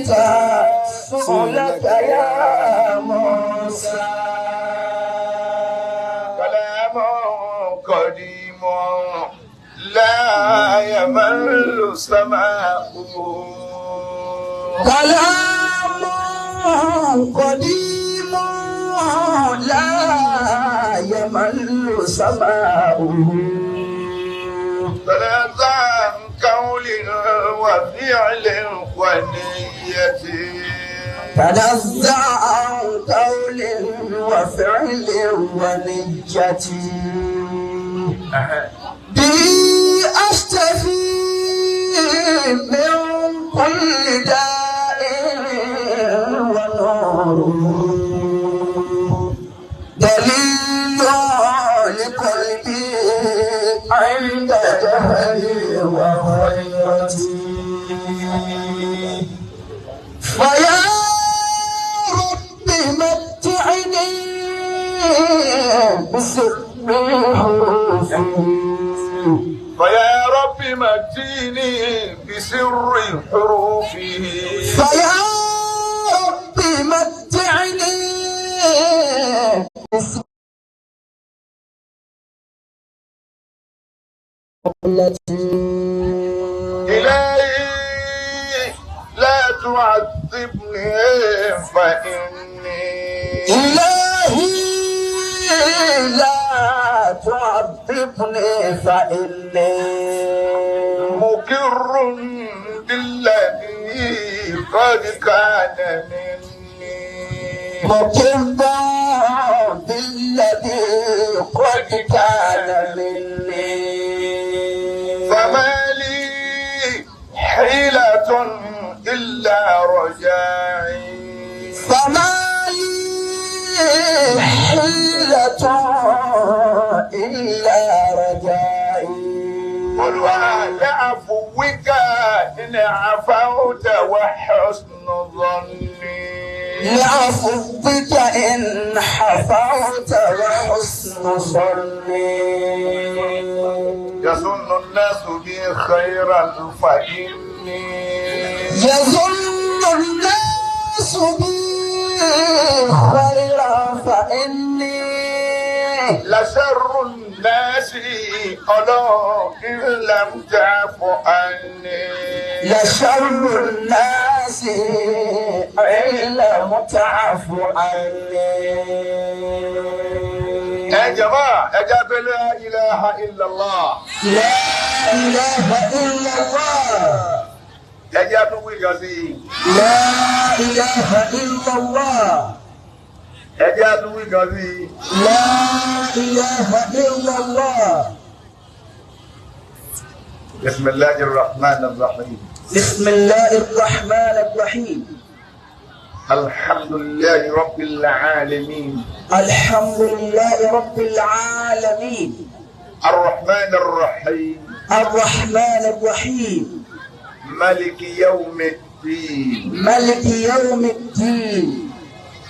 نسيت سؤلك يا موسى. كلام قديم لا يمل سماؤه. كلام قديم لا يمل سماؤه. تنازع عن قول وفعل ونية. تنزع عن قول وفعل ونية. بي أشتفي من كل داء ونور دليل لقلبي عند جهلي وغيرتي. فيا رب متعني بسر حروفه. فيا رب متعني بسر حروفه. فيا رب متعني بسر إلهي لا تعذبني فإني. إلهي لا تعذبني فإني مقر بالذي قد كان مني. مقر بالذي قد كان مني. فما لي حيلة إلا رجائي. فما لي حيلة إلا رجائي. قل ولعفوك إن عفوت وحسن ظني. لعفوك إن حفوت وحسن ظني. يظن الناس بي خيرا فإني. يظن الناس بي خيرا فإني لشر الناس ألا إن لم تعف عني. لشر الناس إن لم تعف عني. يا جماعة أجاب لا إله إلا الله. لا إله إلا الله. أجاب ويغزي. لا إله إلا الله. أجاب ويغزي. لا إله إلا الله. بسم الله الرحمن الرحيم. بسم الله الرحمن الرحيم. الحمد لله رب العالمين. الحمد لله رب العالمين. الرحمن الرحيم. الرحمن الرحيم. مالك يوم الدين. مالك يوم الدين.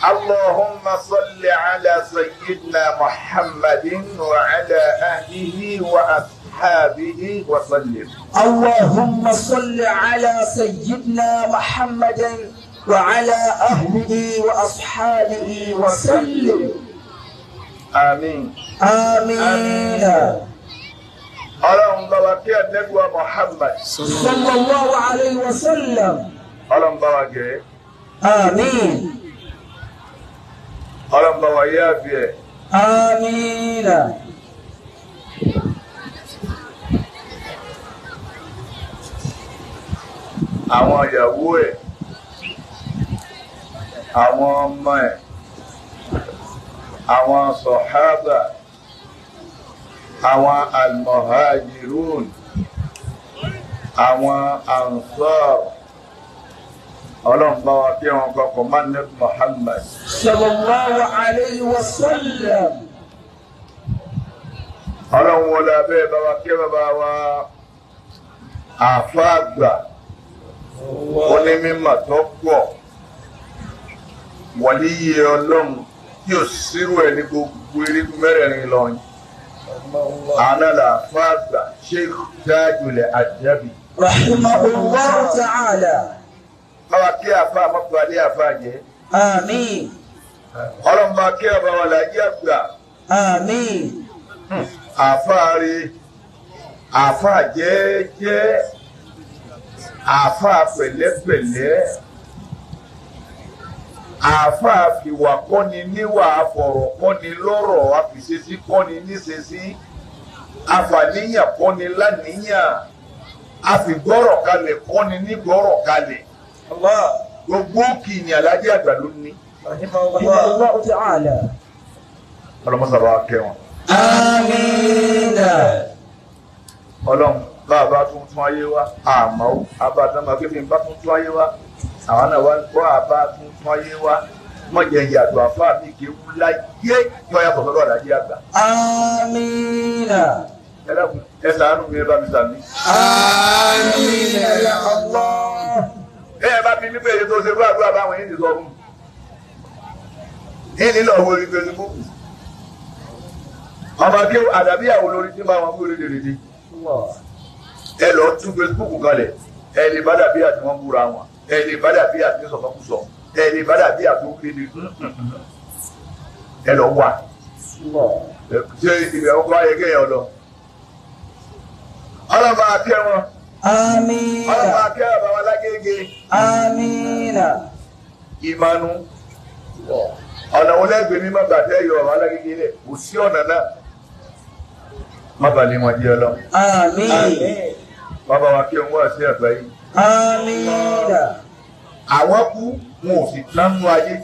اللهم صل على سيدنا محمد وعلى أهله وأصحابه وسلم. اللهم صل على سيدنا محمد وعلى أهله وأصحابه وسلم. آمين. آمين. Ọlọ́run bá wa kí Ànábì wa Muhammad. Sallallahu alayhi wa sallam. Ọlọ́run bá wa gẹ̀. Àmín. Ọlọ́run bá wa yáàfí ẹ̀. Àmín. Àwọn ìyàwó ẹ̀, àwọn ọmọ ẹ̀, àwọn sọ̀hábà, àwọn almuhajirun, àwọn ansar, Ọlọ́run bá wa kí wọn kọkọ máa ní Muhammad. Sallallahu alayhi wa sallam. Ọlọ́run wọlé abẹ́ bá wa kí bàbá wa àfáàgbà onímọ̀ tó pọ̀ wàlíyé Ọlọ́run tí ò sírò ẹ̀ ní gbogbo erigun mẹ́rẹ̀ẹ̀rin lọ́yìn. Àná làfáàgbà Sheikh Tajul Adabi. Rahimahullahu ta'ala. Báwa kí àfa àmọ́pàdé àfa jẹ́. Àmín. Ọlọ́run bá kí ọba wa làjí àgbà. Àmín. Àfa rí, àfa jẹ́ẹ́jẹ́, àfa pẹ̀lẹ́pẹ̀lẹ́, àfa fìwà kọ́ni níwà, àfọ̀rọ̀ kọ́ni lọ́rọ̀, àfìṣesí kọ́ni níṣesí, àfàníyàn kọ́ni láníyàn, àfìgbọ́rọ̀ kalẹ̀ kọ́ni nígbọ́rọ̀ kalẹ̀. Allah. Gbogbo kìíní alájẹ àgbà ló ní. Rahimahullah ta'ala. Ọlọ́mọsàbà kẹ́ wọn. Àmín. Ọlọ́run bá a bá tuntun ayé wa àmọ́ ó abátan máa kéfì bá tuntun ayé wa àwọn náà wá bọ́ àbá tuntun ayé wa mọ̀jẹ̀ ìyàtọ̀ àfa mi kì í wú láyé kí wọ́n yàtọ̀ sọ́dọ̀ àdájẹ́ àgbà. Àmín. Ẹ dákun ẹ ṣàánú mi ẹ bá mi sàmí. Àmín ya Allah. Ẹ bá mi nípa èyí tó ṣe fún àdúrà báwọn yìí ti sọ fún mi. Ní nílò owó orí Facebook. Ọmọ kí àdàbí àwọn olórí tí ń bá wọn kú orí dèrèdè. Ẹ lọ tún Facebook kalẹ̀, ẹ lè bá dàbí àti wọn búra wọn, ẹ lè bá dàbí àti sọ̀tọ̀kùsọ̀, ẹ lè bá dàbí àti wọn kéde ẹ lọ wà. Ṣé ibẹ̀ ọkọ̀ ayé kéèyàn lọ? Ọlọ́ba akẹ́ wọn. Àmín. Ọlọ́ba akẹ́ bàbá wa lágége. Àmín. Ìmanu. Ọ̀nà wo lẹ́gbẹ̀ẹ́ mímọ́ gbàtẹ́ yọ bàbá lágége lẹ̀? Kò sí ọ̀nà náà. Má balẹ̀ wọn jẹ́ ọlọ́run. Àmín. Bàbá wa kí wọn wá sí àgbáyé. Àmín. Àwọn kú wọn ò sì tán nú ayé.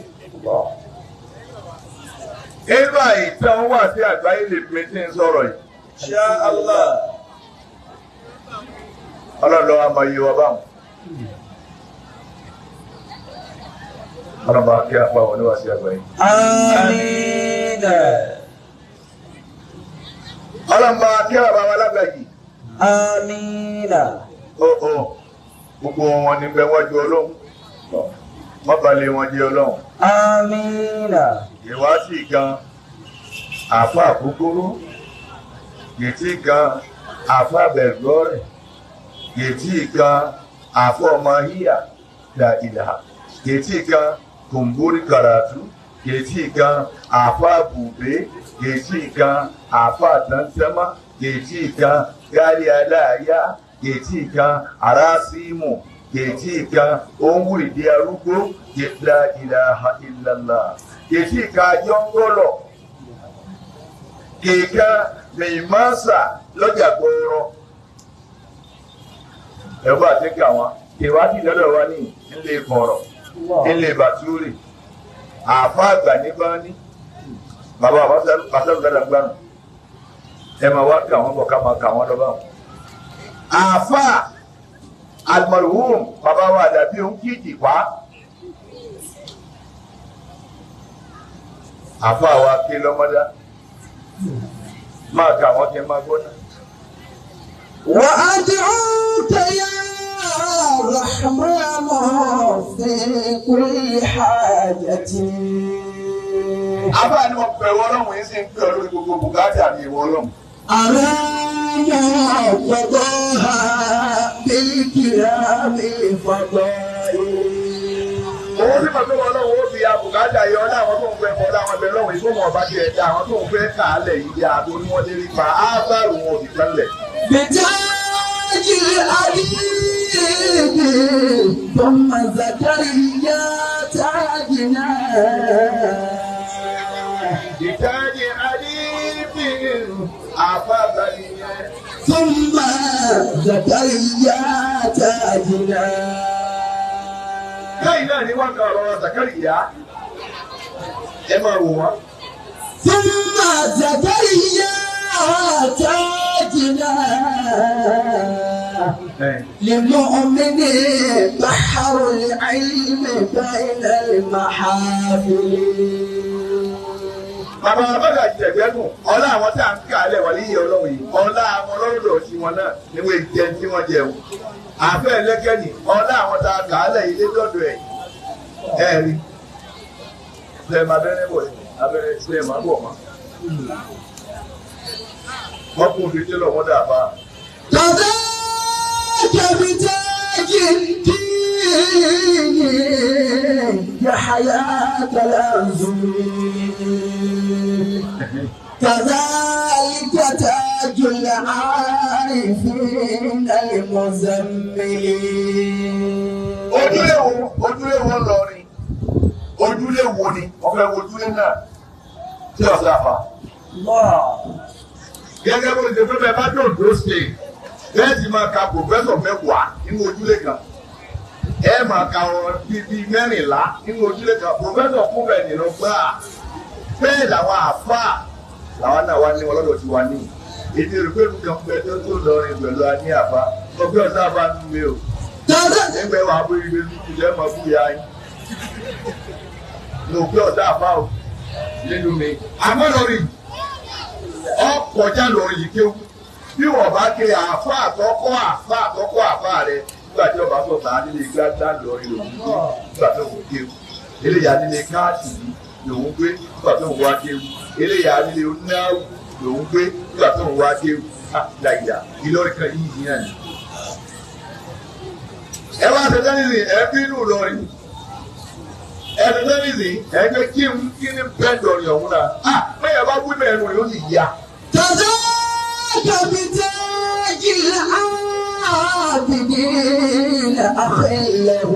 Inú àìtàn wà sí àgbáyé lè pín tí ń sọ̀rọ̀ yìí. Insha Allah. Ọlọ́run lọ́wọ́ máa yé wa báwọn. Ọlọ́run bá kí apá wọn níwá sí àgbáyé. Àmín. Ọlọ́run bá kí bàbá wa lágbàjì. Àmín. Ó gbogbo wọn ní bẹ wájú Ọlọ́run. Wọ́n balẹ̀ wọn jẹ́ Ọlọ́run. Àmín. Ìwádìí gan àfa àkókòrò kìtì gan àfa bẹ̀gbọ́rẹ̀ kìtì gan àfa ọmọ híyà la ìlà kìtì gan kòǹbórí kàràtú kìtì gan àfa bùbé kìtì gan àfa tàntẹ́má kìtì gan gárí aláàyá kìtì gan arásímù kìtì gan òǹwùrìdí arúgbó la ilaha illallah kìtì kan jọ́ngọ́lọ̀ kìkan mìmọ́sà lọ́jà gbọ́ọ́rọ́ ẹ̀fọ́ àti kí àwọn ìwádìí lọ́dọ̀ wa ní ilé kọ̀ọ̀rọ̀ ilé bàtúrì àfa àgbà ní bá ní bàbá bàtàlù dáadáa gbárùn ẹ máa wá kí àwọn bọ̀ ká máa kà wọ́n lọ́ba wọn. Àfa almarhum bàbá wa àdàbí òun kí ìjìpá. Àfa wa kí lọ́mọdá máa kà wọ́n kí n máa gbọ́dọ̀. وأدعوك يا رحمن في كل حاجة. Àfa ni wọ́n pẹ̀ wọ́n lọ́hùn yín sì ń pè ọ́ lórí gbogbo bùkátà mi ìwọ lọ́hùn. أرانا قضاها بالكرام الفضائل. Òun sì mọ̀ pé wọn lọ́hùn ó fi abùkátà yọ láwọn tó ń fẹ́ kọ́ láwọn ẹgbẹ́ lọ́hùn ìfowópamọ́ ọba tiẹ̀ dá àwọn tó ń fẹ́ kà á lẹ̀ yìí dá torí wọ́n lè rí pa ábàrò wọn ò sì tán lẹ̀. بتاج الحديد ثم زكريا تاجنا. Ìtajà àdìbì àfàbà nìyẹn. ثم زكريا تاجنا. Lẹ́yìn náà ni wọ́n kan ọ̀rọ̀ Zakariya. Ẹ máa wò wọ́n. ثم زكريا تاجنا. لمؤمن بحر العلم بين المحافل. Bàbá Bàgà jẹ̀gbẹ́gùn, ọlá àwọn tí a ń kà á lẹ̀ wà níyì ọlọ́run yìí, ọlá àwọn ọlọ́rọ̀ sí wọn náà ni wọ́n jẹ tí wọ́n jẹun. Àfẹ́ ẹlẹ́gẹ̀nì, ọlá àwọn tá a kà á lẹ̀ ilé dọ̀dọ̀ ẹ̀. Ẹ rí. Ṣé ẹ máa bẹ́rẹ̀ bọ̀ yìí? Abẹ́rẹ́ ṣé ẹ máa bọ̀ mọ́? Wọ́n kún fi dé lọ, wọ́n dà bá. كذاك بتاج بتاج الدين يحيى الأنزل كذلك تاج العارفين المزملين. Ojúlé wo ojúlé wo lọrin ojúlé wo ni ọ̀fẹ́ ojúlé náà tí ọ̀sẹ̀ àfà. Gẹ́gẹ́ bó ṣe fẹ́ bẹ́ẹ̀ bá dòdò ṣe bẹ́ẹ̀ sì máa ka pòfẹ́sọ̀ mẹ́wàá nínú ojúlé kan, ẹ máa ka ọ bíi 14 nínú ojúlé kan, pòfẹ́sọ̀ kún bẹ́ẹ̀ nínú gbáà bẹ́ẹ̀ làwọn àfáà làwọn náà wá ní wọn lọ́dọ̀ tí wà ní èdè rẹ̀ pẹ̀lú kan pẹ̀ tó tó lọrin pẹ̀lú àní àbá ọgbẹ́ ọ̀sán àbá ń mi o ẹgbẹ́ wàá bó ibi lùkù jẹ́ mọ́ fún ya yín ní ògbé ọ̀sán àbá o nínú mi àmọ́ lórí ọkọjá lórí yìí kéwú bí wọ́n bá ké àfa àtọ́kọ́ àfa àtọ́kọ́ àfa rẹ nígbà tí ọba sọ bá nílé gbágbá lórí lòún gbé nígbà tó ń kéwú eléyà nílé káàtì yìí lòún gbé nígbà tó ń wá kéwú eléyà nílé onáwó lòún gbé nígbà tó ń wá kéwú àlàyé Ìlọrin kan yìí yìí náà ni. Ẹ wá ṣe tẹ́lifí ẹ bínú lórí ẹ ṣe tẹ́lifí ẹ gbé kí n kí ní bẹ́ẹ̀ dọ̀rì ọ̀hún náà ah bẹ́ẹ̀ bá wí bẹ́ẹ̀ nù yóò sì yá. كذاك بتاج العابدين أخله.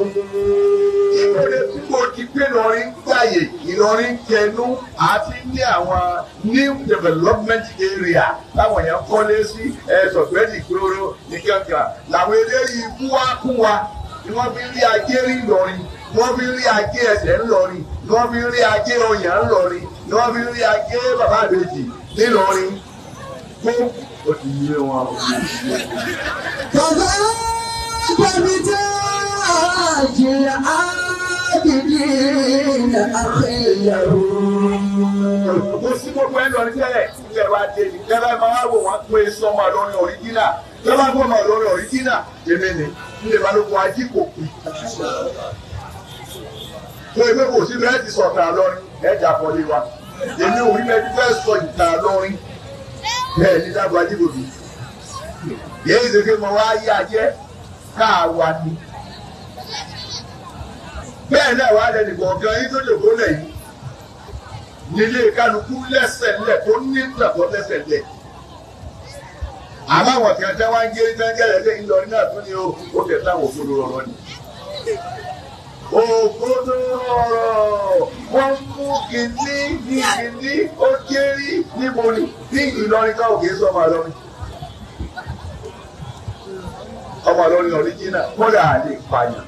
Ìkórè púpọ̀ ti pé Ìlọrin gbàyè Ìlọrin kẹnu àti ní àwọn new development area táwọn èèyàn kọ́lé sí ẹ̀sọ̀gbẹ́dì gbòòrò nìkankan làwọn eléyìí bú wá kún wa ni wọ́n fi rí ajé rí Ìlọrin, wọ́n fi rí ajé ẹsẹ̀ ńlọrin, ni wọ́n fi rí ajé ọyàn ńlọrin, ni wọ́n fi rí ajé bàbá àbèjì nílọrin. Kó o ti yé wọn. كذاك بتاج العابدين أخله. Kò sí gbogbo ẹ lọrin tẹ́lẹ̀ ilẹ̀ wa dé ní tẹ́lẹ̀ máa wò wọ́n pé sọ́mọ lórí ọ̀ríjínà tẹ́lẹ̀ gbọ́ mọ̀ lórí ọ̀ríjínà èmi ni ilé balógun ají kò kú. Tó ẹgbẹ́ kò sí bẹ́ẹ̀ ti sọ̀tà lọ́rin ẹ̀dá kọ́lé wa èmi ò rí bẹ́ẹ̀ ti fẹ́ sọ ìta lọ́rin bẹ́ẹ̀ ní dábò ají kò bí. Yéé ṣe pé mo wá yí ajẹ́ káà wa ni. Bẹ́ẹ̀ náà wà lẹ́nu kọ̀ọ̀kan yín tó jòkó lẹ̀ yìí nílé kálukú lẹ́sẹ̀ lẹ̀ tó ní ìtàkọ́ lẹ́sẹ̀ lẹ̀. Àmọ́ àwọn kan tẹ́ wá ń gé tán gẹ́lẹ́ lé Ìlọrin náà tún ní o, ó tẹ̀ táwọn òfin rọrọ ni. Ògbódò rọrọ̀ wọ́n mú kìíní ní kìíní ó kérí níbo ni ní Ìlọrin káwọn kìí sọ ọmọ Ìlọrin. Ọmọ Ìlọrin ọ̀ríjínà kódà lè pààyàn.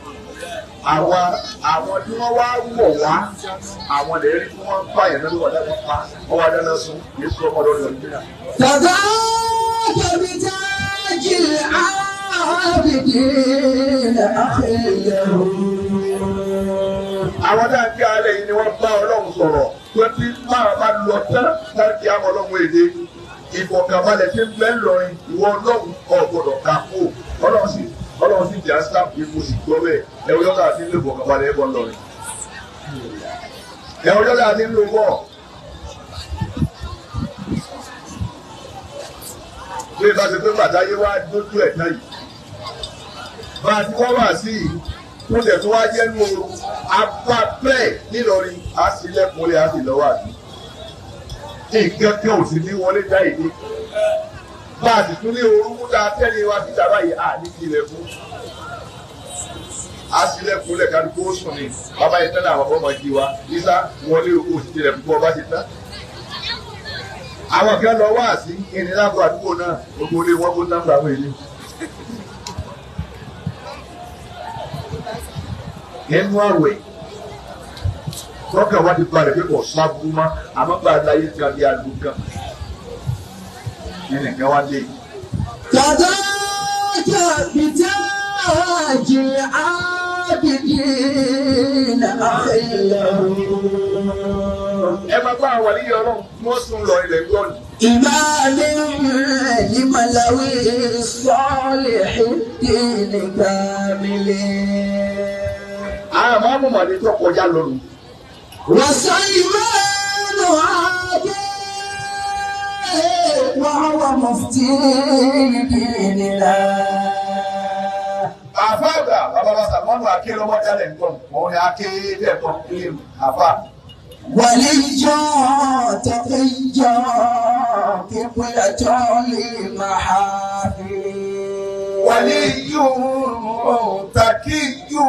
Àwọn tí wọ́n wá wọ̀ wá àwọn lè rí tí wọ́n ń pààyàn lórí wọ̀dà wọn pa wọ́n wá dáná sun kìí sọ ọmọ Ìlọrin ọ̀ríjínà. كذاك بتاج العابدين أخله. Àwọn tá à ń kí alẹ́ yìí ni wọ́n bá Ọlọ́run sọ̀rọ̀ tó ti máa bá lọ tán láti àwọn Ọlọ́run èdè ìfọ̀kànbalẹ̀ tí ń bẹ ńlọrin ìwọ Ọlọ́run ò gbọ́dọ̀ ká kó Ọlọ́run sì jẹ́ sáà ipò sì gbọ́ bẹ́ẹ̀ ẹ̀wọ́n yọ́ta àti ń lò ìfọ̀kànbalẹ̀ ẹ̀bọ̀ ńlọrin ẹ̀wọ́n yọ́ta àti ń lò bọ̀. Bí ìbá ṣe pé bàtáyé wá dójú ẹ̀ náà yìí bá a ti kọ́ wá sí yìí kó tẹ̀ tó wá jẹ́ nu ooru apá bẹ́ẹ̀ nílọrin á sì lẹ́kùnlé á sì lọ́wọ́ àbí. Nǹkan kan ò sì ní wọlé dá ìdí. Bá a sì tún ní ooru mú ta tẹ́lẹ̀ wa síta báyìí à ní kí ilẹ̀ fún. Á sì lẹ́kùnlé kálukú ó sùn ni bàbá yìí tẹ́lẹ̀ àwọn ọmọ jí wa yíṣá wọlé owó sì tilẹ̀ fún bọ́ bá ti tán. Àwọn kan lọ wá sí ìrìnàbọ̀ àdúgbò náà gbogbo ilé wọn kó tán fún àwọn èlé. Nínú àwẹ̀ tọ́kà wá ti balẹ̀ pé kò sábúrú mọ́ àmọ́ bá a láyé kan bí aago kan nínú nǹkan wá dé. كذاك بتاج العابدين أخله. Ẹ máa bá àwọn àlejò Ọlọ́run tí wọ́n sùn lọ ilẹ̀ gbọ́n. إمام لملوي صالح الدين كامل. Àwọn àmọ́ màdé tó kọjá lọ́nu. وسليمان عادل وهو مفتي دين الله. Àfa àgbà bàbá wa Sàlmánù Akéèrè dálẹ̀ nǹkan òun ni Akéèrè ẹ̀kọ́ ilé àfa. ولي تقي قبلة للمحافل. Wàlíyù tàkíyù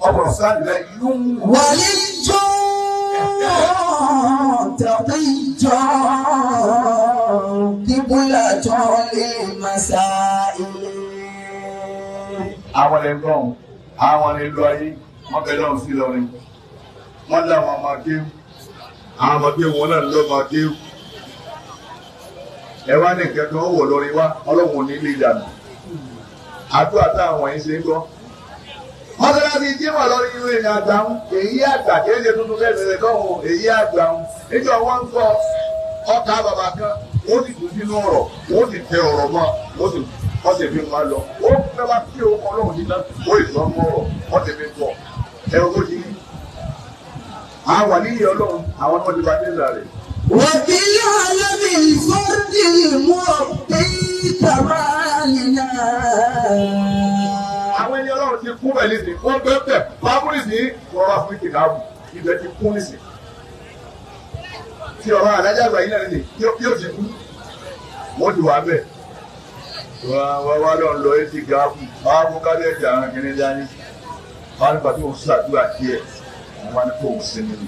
ọ̀pọ̀ sálẹ̀ yún. ولي تقي قبلة للمسائل. Àwọn ẹ̀gbọ́n àwọn ìlú ayé wọ́n bẹ lọ́run sí lọ́rin wọ́n láwọn ọmọ akéwù àwọn ọmọ akéwù wọn náà lọ́mọ akéwù ẹ wá ní nǹkan kan ó wọ̀ lórí wa ọlọ́run ò ní lè dànù àdúrà táwọn wọ̀nyí ṣe ń gbọ́. Mọ́sálásí jímọ̀ lórí irú èèyàn àgbà ń èyí àgbà kì í ṣe tuntun fẹ́ẹ́ kọ́hún èyí àgbà ń níjọ́ wọ́n ń kọ́ ọkà bàbà kan ó sì tún sínú ọ̀rọ̀ ó sì tẹ ọ̀rọ̀ mọ́ ó sì wọ́n sì fi wọn lọ ó fẹ́ wá kí o kọ́ lóhùn níná ó sì lọ́ mọ́ ọ̀rọ̀ wọ́n sì fi kọ́ ẹ̀rọ tó ti rí. Àwọn àníyàn ọlọ́run àwọn ọmọ ti bá dé ìlà rẹ̀. وبالعلم الفرد المربي كمالنا. Àwọn ẹni ọlọ́run ti kún bẹ̀ nísìn wọ́n bẹ́ẹ̀ bẹ́ẹ̀ bábúrì sí rọra fún ìkìláàbù ibẹ̀ ti kún nísìn. Tí ọ̀rọ̀ àdájọ́ àgbà yìí náà nísìn yóò ti kú wọ́n ti wà bẹ́ẹ̀. Wọ́n wá lọ́n lọ etí gáàbù wọ́n á kó kábíyèsí àwọn kìnìún dání. Wọ́n á nípa tí òun ṣàdúrà díẹ̀ wọ́n wá ní kó òun sinmi ni.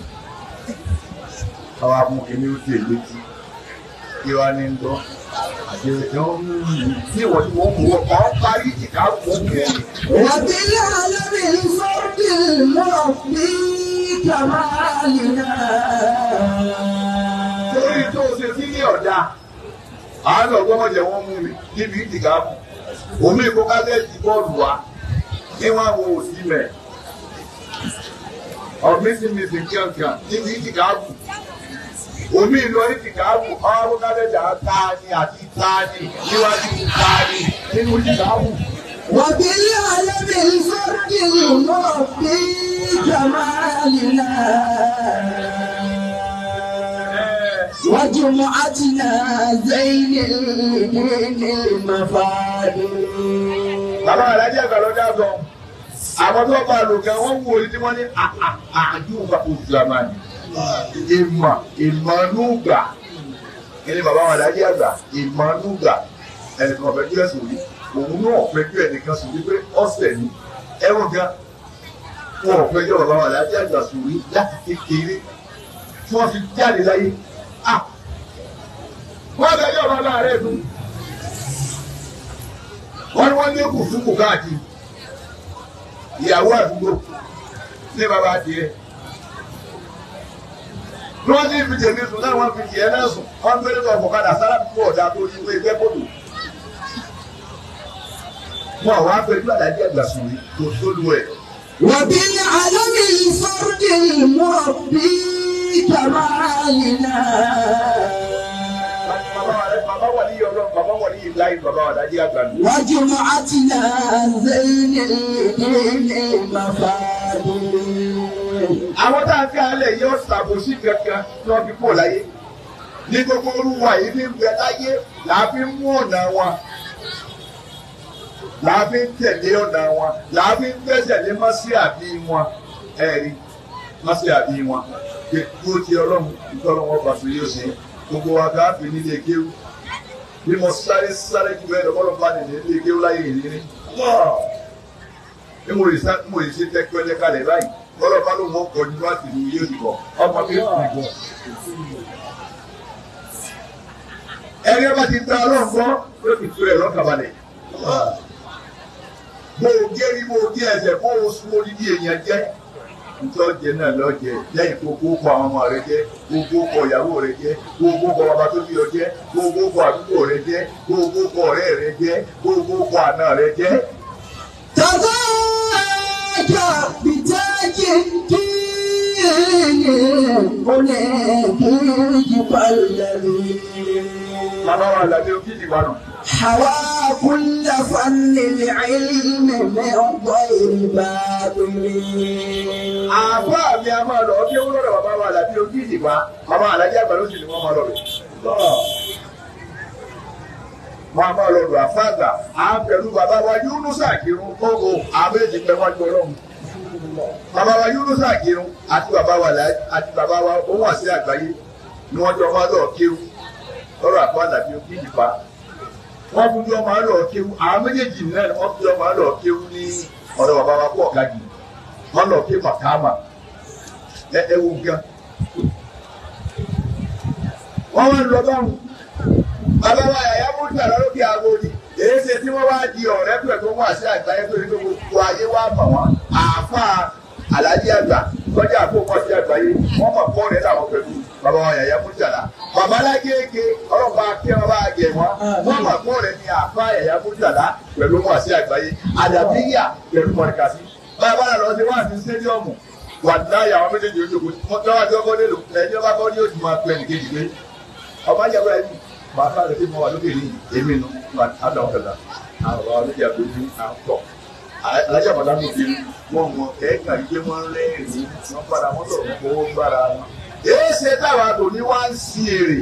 Àwọn amúkìní ó dé létí kí wá ní ń gbọ́ àti ẹ̀jọ́ tí ìwọ̀n tí wọ́n mú wọn kọ́ parí ìka fún mi ẹ̀. وبالعلم الفرد المربي كمالنا. Torí tó o ṣe sí ní ọ̀dà àánú ọgbọ́n jẹ́ wọ́n mú mi níbi ìdìgá fún omi ìkókálẹ́ẹ̀tì bọ́ọ̀lù wa ní wọ́n wo òsì mẹ́ ọ̀mísìmísì kíákíá níbi ìdìgá fún omi ìlú ìdìgá fún ọ̀rọ̀ kálẹ́jà tani àti tani níwájú tani nínú ìdìgá fún. وبالعلم الفرد المربي كمالنا. وجمعتنا زين الدين المفاضل. Bàbá alájà àgbà lọ́jà sọ àwọn tó bá lò gan wọ́n wù orí tí wọ́n ní àdúgbò ìsìlámàní ìmọ̀ ìmọ̀nùgbà kí ni bàbá alájà àgbà ìmọ̀nùgbà ẹnìkan ọ̀fẹ́ kí ẹ̀sùn rí òun náà ọ̀fẹ́ kí ẹnìkan sùn wípé ọ̀sẹ̀ ni ẹ̀wọ̀n gan wọn ọ̀fẹ́ jọ bàbá alájà àgbà sùn rí láti kékeré tí wọ́n fi jáde láyé wọ́n fẹ́ jọ bàbá rẹ̀ dùn wọ́n ní wọ́n ní kù fún kù káàkiri ìyàwó àdúgbò ní bàbá adìẹ ní wọ́n ní fi tèmi sùn náà wọ́n fi tiẹ̀ náà sùn wọ́n gbé nípa ọ̀kadà sára fún ọ̀dà tó yí pé ẹgbẹ́ kòtò wọn àwọn afẹ́jú àdájẹ́ àgbà sùn rí kò tó lu ẹ̀. وبالعلم الفرد المربي كمالنا. Bàbá wà ní ọlọ́run, bàbá wà ní ìláyé, bàbá wà dájí àgbà nù. وجمعتنا زين الدين المفاضل. Àwọn tá a fi alẹ̀ yóò ṣàbòsí kankan tí wọ́n fi kó láyé. Ní gbogbo olúwa yìí fi ń bẹ láyé là á fi ń mú ọ̀nà wọn. Là á fi ń tẹ̀lé ọ̀nà wọn. Là á fi ń gbẹ́sẹ̀ lé mọ́sí àbí wọn. Ẹ̀rí mọ́sí àbí wọn. Kó ti ọlọ́run ìtọ́lọ́run ọba tó yóò ṣe. Gbogbo wa ká fi nílé kéwú. Bí mo sáré sáré jù bẹ́ẹ̀ lọ́kọ́ bá nìyẹn nílé kéwú láyé ìrírí. Bí mo lè ṣe tẹ́kọ́ kalẹ̀ báyìí, ọlọ́ba ló mọ̀ kọ́ ní wá sí ìlú yóò ti kọ́. Ọmọ mi ò ti kọ́. Ẹni ọba ti gba ọlọ́run gbọ́ yóò ti tú rẹ̀ lọ́kàn balẹ̀. Bó o gé rí bó o gé ẹsẹ̀ bó o sún odidi èèyàn jẹ́. Ntọ́jẹ náà lọ́jẹ lẹ́yìn kó kó kọ àwọn ọmọ rẹ jẹ́, kó kó kọ ìyàwó rẹ jẹ́, kó kó kọ bàbá tó bí ọ jẹ́, kó kó kọ àdúgbò rẹ jẹ́, kó kó kọ ọ̀rẹ́ rẹ jẹ́, kó kó kọ àna rẹ jẹ́. تضاجع بتاج الدين ونبيك الذي Bàbá wa làbí òkìtì wa nù. حوى كل فن العلم من غير باطل. Àbá mi a máa lọ kí ó lọ́dọ̀ bàbá wa làbí òkìtì wa, bàbá àlàjì àgbà ló sì ní wọ́n máa lọ rẹ̀. Wọn a máa lọ lọ àfáàgbà à ń pẹ̀lú bàbá wa Yúnúsà Kírun kókó àbẹ́jì pẹ̀lú wájú Ọlọ́run. Bàbá wa Yúnúsà Kírun àti bàbá wa àti bàbá wa òun àti àgbáyé ni wọ́n jọ máa lọ kéwú lọ́rọ̀ àpáàdà bí ó ìfà. Wọ́n tún jọ máa lọ kéwú àwọn méjèèjì náà wọ́n tún jọ máa lọ kéwú ní ọ̀dọ̀ bàbá wa pọ̀ kájì. Wọ́n lọ ké màkàmà ẹ wo gan. Wọ́n wá lọ báwọn. Bàbá wa Yàyà Múrítàlá lókè Agodi èyí ṣe tí wọ́n wá di ọ̀rẹ́ pẹ̀ tó wà sí àgbáyé tó ní pé gbogbo ayé wá mọ̀ wọ́n àáfàá Àlàájì àgbà lọ́jà àkókò sí àgbáyé wọ́n mọ̀ kọ́ rẹ̀ làwọn pẹ̀lú bàbá wa Yàyà Múrítàlá. Bàbá Alágége ọlọ́pàá kí wọ́n bá gẹ̀ wọ́n wọ́n mọ̀ kọ́ rẹ̀ ní àáfàá Yàyà Múrítàlá pẹ̀lú wọn sí àgbáyé àdàbíyà pẹ̀lú mọ̀rìkàsí. Bàbá lọ sí wá sí stadiọ̀mù wà láyà àwọn méjèèjì ojókòó bàbá rẹ̀ tí mo wà lókè ní èmi nu àdàwọn kẹta àwọn bàbá lókè àgbójú àtọ alájà bàbá mi fi wọn mọ ẹ̀ẹ́kà yìí pé wọ́n rẹ́rìn-ín wọ́n bára wọn sọ̀rọ̀ wọn fọwọ́ gbára wọn. Èé ṣe táwa kò ní wá ń si èrè.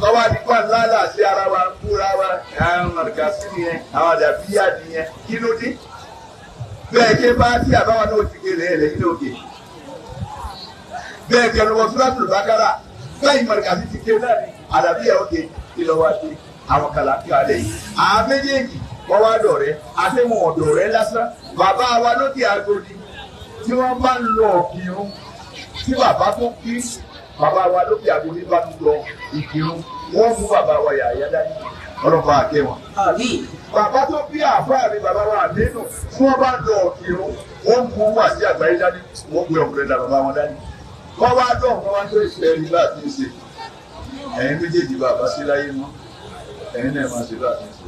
Tọ́wá ní kọ́ ńláńlá sí ara wa ń búra wa àwọn àdìgásí nìyẹn àwọn àdàbíyà nìyẹn kí ló dé? Bẹ́ẹ̀ ké bá tí àbáwá náà ti kéde ẹ̀ lẹ́yìn lókè. Bẹ́ẹ̀ kẹnu wọ Suratul Baqara bẹ́ẹ̀ mọ̀rìkàsí ti ké náà ni àdàbíyà òkè kí ló wá dé àwọn kàlàkì alẹ́ yìí. Àwọn méjèèjì wọ́n wá dọ̀rẹ́ àtẹ̀wọ̀n ọ̀dọ̀rẹ́ lásán bàbá wa lókè Agodi tí wọ́n bá ń lọ ìkírun tí bàbá tó kí bàbá wa lókè Agodi bá ń lọ ìkírun wọ́n mú bàbá wa Yàyà dání ọlọ́pàá àkẹ́ wọn. Bàbá tó bí àfáà mi bàbá wa Àmínú tí wọ́n bá ń lọ ìkírun wọ́n mú wá sí àgbáyé dání wọ́n gbé ọkùnrin dà bàbá wọn dání. Wọ́n wá dọ̀ wọ́n wá tó ìṣe ẹni bá ti ń ṣe. Ẹ̀yin méjèèjì bàbá sí láyé mọ́ ẹ̀yin náà máa ṣe bá ti ń ṣe.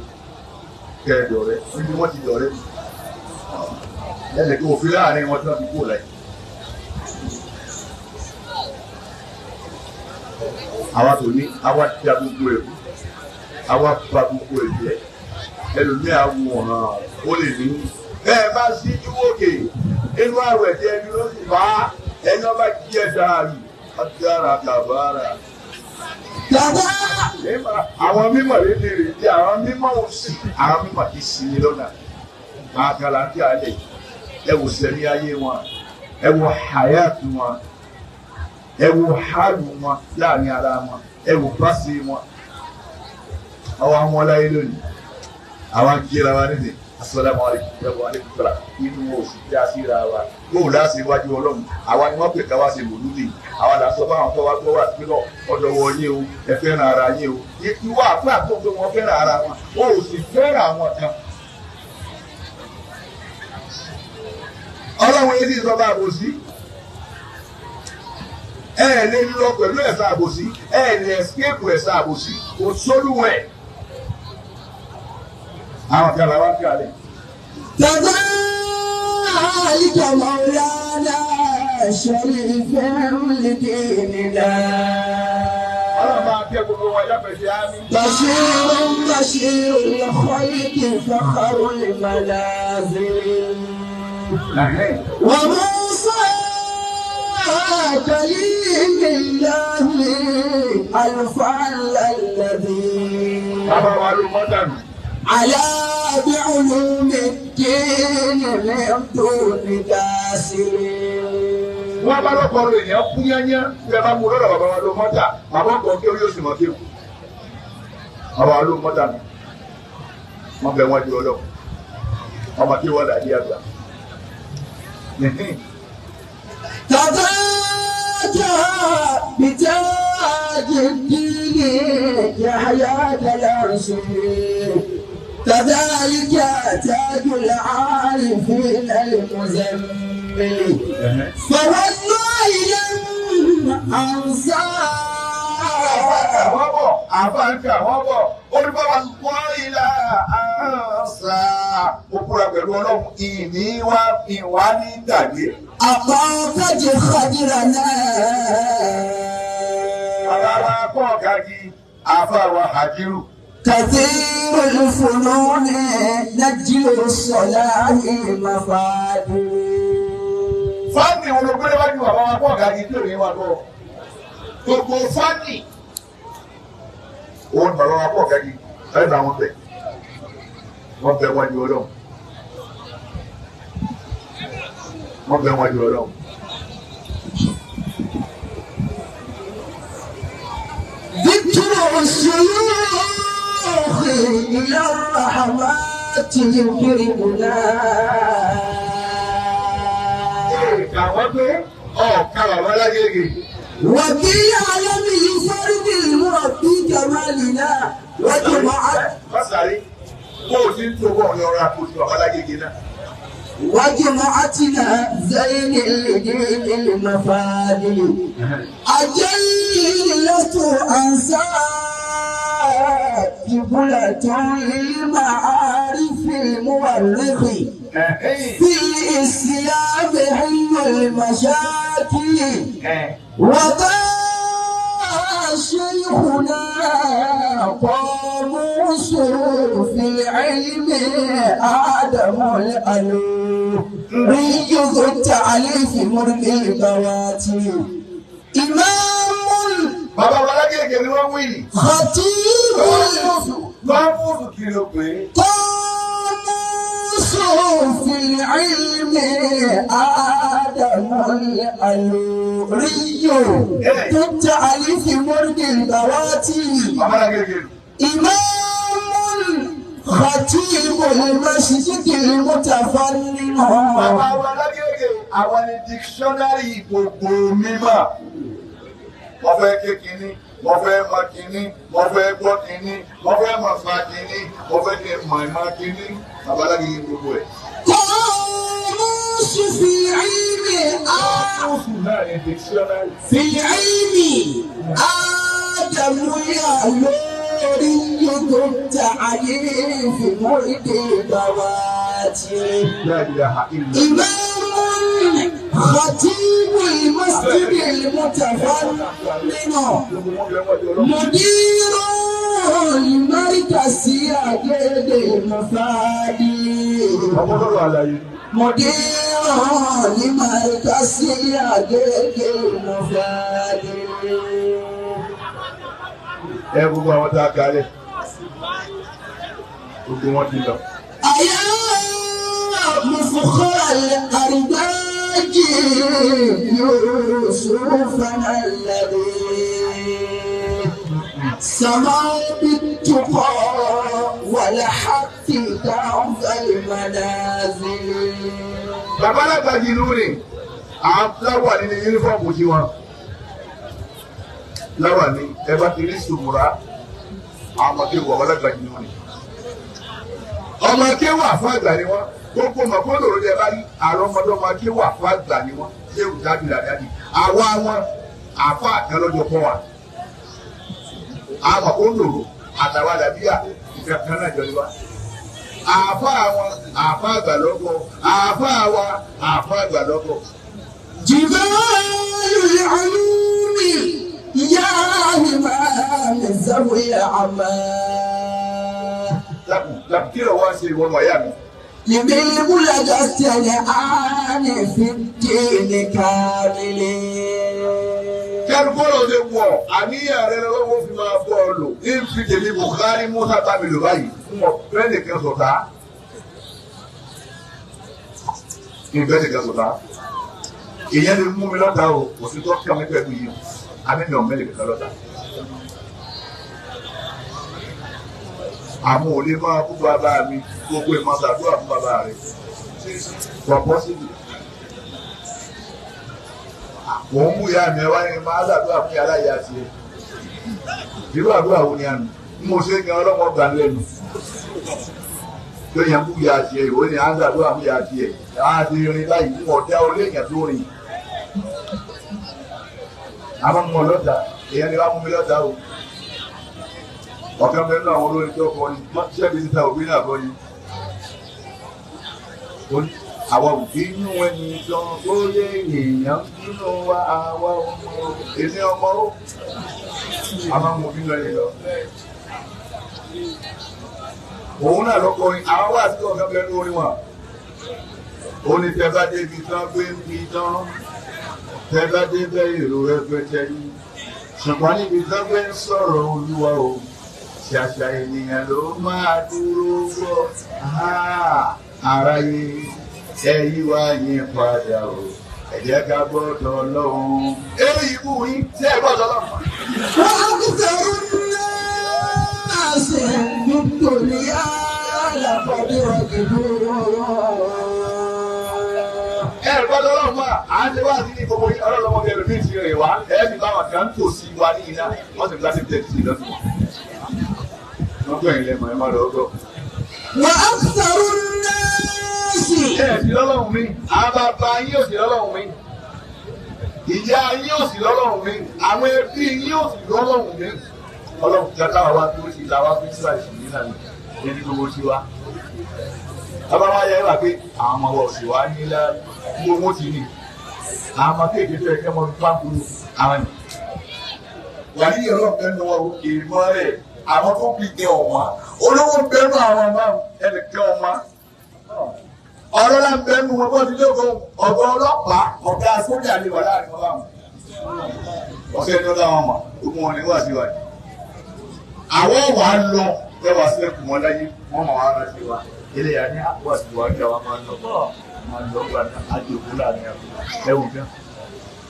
Kẹ́ ẹ dọ̀rẹ́ níbi wọ́n ti dọ̀rẹ́ ẹsẹ̀ kí òfin láàrin wọn tí wọ́n fi kú láyé. Àwa tó ní àwa ti da gbogbo ẹ̀rú àwa ba gbogbo ẹ̀rú jẹ́ ẹlòmíì àwòrán ó lè ní. Bẹ́ẹ̀ bá síjú òkè inú àwẹ̀ tí ẹni ló sì bá ẹni ọba jí ẹ dáàrí ọ̀dára kàbára. Àwọn mímọ̀ lè lè rè jẹ́ àwọn mímọ̀ ò sí àwọn mímọ̀ kì í sinmi lọ́nà. Àkàlà ń tí a lè ẹ wò sẹ́ni ayé wọn ẹ wò hayatu wọn ẹ wò hálù wọn láàrin ara wọn ẹ wò pàṣẹ wọn. Àwọn àwọn ọláyé lónìí àwọn akíyèrè wa nídìí asalaamu alaykum wa aleykum salaam inú oṣù tí a sí ra wa bóun láti iwájú Ọlọ́run àwa ni wọ́n pè ká wá ṣe mòlúdì àwa là ń sọ fáwọn tó wá gbọ́ wá sí lọ ọ̀dọ̀ wọ yín o ẹ fẹ́ràn ara yín o ìwọ àpá àtúntò wọn fẹ́ràn ara wọn o ò sì fẹ́ràn àwọn kan. Ọlọ́run yìí sì sọ bá àbòsí ẹ ẹ lè lọ pẹ̀lú ẹ̀sà àbòsí ẹ ẹ lè escape ẹ̀sà àbòsí kò sólùwẹ̀. Àwọn kan làwọn fi àlẹ́. كذلك مولانا شريف لديننا Ọlọ́run máa kẹ́ gbogbo wọn yáfẹ̀sẹ̀ ámì. بشير بشير الخلق فخر المنازل وموسى كليم الله الفعل الذي Bàbá wa ló mọ́ dànù. على بعلوم الدين من دون داسر Wọ́n bá lọ́kọ̀ọ́rọ̀ èèyàn kú yányá bí ẹ bá mú lọ́dọ̀ bàbá wa ló mọ́tà bàbá ọkọ̀ kí ó yóò sì mọ̀ kí ó. Bàbá wa ló mọ́tà nù. Wọ́n bẹ wọ́n di ọlọ́. Ọmọ kí wọ́n dàdí àgbà. تتاجى بتاج الدين يحيى الأنصار كذلك تاج العارفين المزمل فوالله لم أنسى Wọ́n bọ̀ àbáǹkà wọ́n bọ̀ olùbọ̀wá wọ́n ilà àǹsà. Ó kúra pẹ̀lú Ọlọ́run ìní wá ìwá ní gbàgbé. أطاقت خدرنا Bàbá wa kọ́ ọ̀gá gi àfa wa Hajiru. كثير الفنون نجل الصلاح مفادي Fáànì wọn ló gbé wájú bàbá wa kọ́ ọ̀gá gi tí ò ní wá lọ. Gbogbo fáànì Òun bàbá wa pọ̀ kẹ́kì ẹ̀ bá wọn bẹ̀. Wọ́n bẹ wájú Ọlọ́run. Wọ́n bẹ wájú Ọlọ́run. ذكر الشيوخ إلى الرحمات يكرمنا. Àwọn tó ọ̀ka bàbá lágége. وفي عالمه فرد المربي كمالنا وجمعت Mọ́sàárì, kó o ti ń tó bọ̀ ní ọ̀rọ̀ àkóso bàbá lágége náà. وجمعتنا زين الدين المفاضل أجلة أنساب قبلة للمعارف المورخ في الإسلام حل المشاكل وضع شيخنا قاموس في العلم آدم الألو ريض التعليف مرق البواتي إمام Bàbá wa lágége ni wọ́n wí. خطيب Báwo kí ló pé? قاموس في العلم آدم الألوري التعليف مرق البواتي Bàbá lágége. إمام خطيب المسجد المتفنن. Bàbá wa lágége àwọn ni dictionary gbogbo mímọ̀. Mo fẹ́ ké kínní, mo fẹ́ mọ kínní, mo fẹ́ gbọ́ kínní, mo fẹ́ mọ̀ fa kínní, mo fẹ́ kí n mọ̀ ìmọ̀ kínní. Bàbá lágége gbogbo ẹ̀. قاموس في العلم Oṣù náà ni dictionary. في العلم آدم الألوري التعليف مرد البواتي La ilaha illallah. إمام خطيب المسجد المتفنن Gbogbo wọn bẹ wájú Ọlọ́run. مدير المركز أجد المفادي Ọmọ lọ́rọ̀ àlàyé. مدير المركز أجد المفادي Ẹ gbogbo àwọn tá a kalẹ̀. Gbogbo wọn ti lọ. أيا مفخر الأرباج يوسفنا الذي سما بالتقى والحق ضعف المنازل. Bàbá alágbàjì inú rè à ń láwà nínú yúnífọ̀mù tí wọn. Láwà ní ẹ bá ti rí sùmùrà àwọn ọmọ kéwù bàbá alágbàjì inú rè. Ọmọ kéwù àfọ àgbà ni wọn. Gbogbo mọ̀kó lòrò ní ẹ bá rí àrùn ọmọdé ọmọ kéwù àfọ àgbà ni wọn. Ṣéwù dájú làdájú. Àwa wọn àfọ àkànlọ́jọ kọ́ wa. Àwọn kò lòrò àtàwọn àdàbíyà ìkankan náà jọ ni wa. Àfa àwọn àfa àgbà lọ́gọ̀ àfa àwa àfa àgbà lọ́gọ̀. جبال العلوم يا همام ذوي العمى. Lápù lápù kí ló wá ṣe ìwọ ọmọ ìyá mi? لمن الآن في الدين كامل. Kẹ́rù bọ́ọ̀lù ṣe wọ̀ àníyàn rẹ lọ́wọ́ fi máa bọ́ ọ lò. Ní fi tèmi Buhari Musa bá mi lò báyìí fún ọ bẹ́ẹ̀ nìkan sọ̀tá. Ìbẹ́ nìkan sọ̀tá. Ìyẹn lè mú mi lọ́ta o, kò sí tó kí ọmọ pẹ̀lú yìí o. Àmì mi ò mẹ́lẹ̀ kankan lọ́ta. Àmọ́ ò lè máa bú bàbá mi gbogbo ìmọ̀ ṣàdúrà fún bàbá rẹ̀. Kò pọ́sibú. Mò ń mú ìyá mi wá ní máa ṣàdúrà fún yàrá ìyá tiẹ̀. Irú àdúrà wo ni àná? Mo ṣe gan ọlọ́mọ gbà lẹ́nu. Tó yẹn mú ìyá tiẹ̀, ìwọ ni à ń ṣàdúrà fún ìyá tiẹ̀. Á ti rin báyìí, mo dá orí èèyàn tó rìn. Àmọ́ mo lọ́ta, èèyàn ni wàá mú mi lọ́ta o. Ọ̀kan bẹ́ẹ̀ náà àwọn olórin tó kọ ni, ṣẹ́bi títa òbí náà kọ ni. Àwa ò bínú ẹni tán bóyá èèyàn bínú wa àwa ọmọ èmi ọmọ ó a máa ń mú bínú ẹni lọ. Òun náà ló kọrin, àwọn wà sí ọ̀kan bẹ́ẹ̀ lórí wọn. Ó ní tẹ́ bá débi tán gbé ń bi tán, tẹ́ bá débẹ̀ èrò rẹpẹtẹ yìí. Ṣùgbọ́n níbi tán gbé ń sọ̀rọ̀ Olúwa o, Ṣàṣà ènìyàn ló máa dúró gbọ́. Aráyé ẹ yí wá yín padà o. Ẹ jẹ́ ká gbọ́dọ̀ lọ́hùn. Eré ibú yín tí ẹ gbọ́dọ̀ lọ́hùn. وأكثر الناس بالدنيا لقد رغبوا. Ẹ gbọ́dọ̀ lọ́hùn mọ́ à ń ṣe wá sí ní gbogbo yín ọlọ́lọ́mọ bí ẹlòmíì ti rìn wá. Ẹ fi báwọn kan tò sí wa ní iná. Wọ́n sì ń gbá sí tẹ̀sí lọ́sùn. Wọ́n gbọ́ ìlẹ̀ mọ̀ ẹ má lọ gbọ́. وأكثر الناس Ẹ sì lọ́lọ́run mi, àwọn bàbá yín ò sì lọ́lọ́run mi, ìyá yín ò sì lọ́lọ́run mi, àwọn ẹbí yín ò sì lọ́lọ́run mi. Ọlọ́run tí a táwa wá tó sí làwa fi síra ìsìn náà ní ní gbogbo tiwa. Bàbá wa yẹ wá pé àwọn ọmọ wa ò sì wá ní gbogbo wọn ti ní. Àwọn ọmọ kéèké tó yẹ kí wọ́n fi pàǹkúrú àwọn ni. Wàlí ọlọ́run kan ní wọn kì í mọ́ rẹ̀ àwọn tó fi jẹ ọ̀wọ́n. Olówó ń bẹnu àwọn ọmọ ẹnìkan ọmọ ọlọ́lá ń bẹnu wọn bọ́ ti lóko ọ̀gá ọlọ́pàá ọ̀gá sójà lè wà láàrin wọn báwọn. Ọ̀sẹ̀ ní ọ̀dọ̀ àwọn ọmọ ogun wọn ni wà sí wa yìí. Àwọn wà á lọ bẹ́ẹ̀ wá sílẹ̀kùn wọn láyé wọ́n mọ̀ wá rántí wa. Eléyà ní àpò àti wà ní àwọn máa ń lọ máa ń lọ gbà ní àjò òkú láàrin àpò ẹ̀wù gan.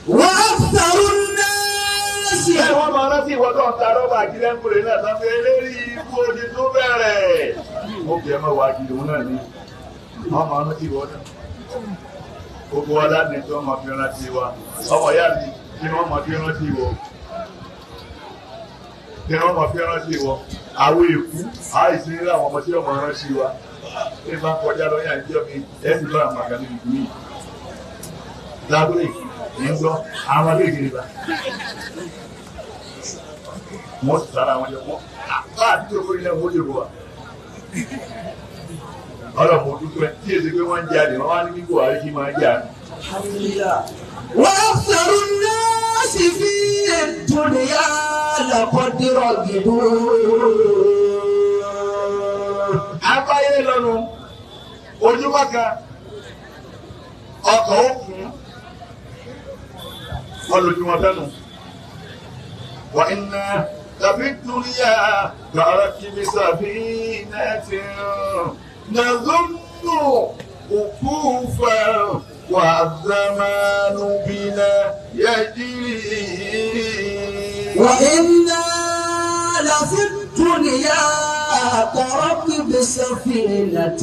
وأكثر الناس Ṣé wọ́n máa rántí ìwọ tó ń ta rọ́bà àjílẹ̀ ń kúrè náà sọ pé eléyìí ikú odi tó bẹ̀rẹ̀. Ó kì í mọ̀ wá gidi òun náà ni wọ́n máa rántí ìwọ náà. Gbogbo wa láti tí wọ́n máa fi rántí wa. Ọmọ ìyá mi kí ni wọ́n máa fi rántí ìwọ. Kí ni wọ́n máa fi rántí ìwọ. Àwọn èkú àìsí nílẹ̀ àwọn ọmọ tí wọ́n máa rántí wa. Bí bá kọjá lọ yà ń jẹ́ mi, ẹ sì bá àwọn àgbà níbi yìí. Lábúlé ní ń gbọ́, àwọn akéèké bá. Wọ́n sì sára àwọn jẹ wọ́n. Àbá àti òkú ilé wọn ó lè wọ̀ wá. Ọlọ́mọ dúpẹ́ tí èsì pé wọ́n ń jalè wọ́n wá ní bí Buhari kí máa ń jà ní. وأكثر الناس في الدنيا لقد رغبوا. Abáyé lọ́nu ojúmọ́ kan ọkọ̀ òkun wọ́n lójúmọ́ fẹ́nu. Wà iná tàbí dúníyà gbàrà kìíní sàbí nẹ́ẹ̀tì nàzúnù òkú fẹ́ wà zamánu bínà yẹ́jìrì. وإنا لفي الدنيا كركب سفينة.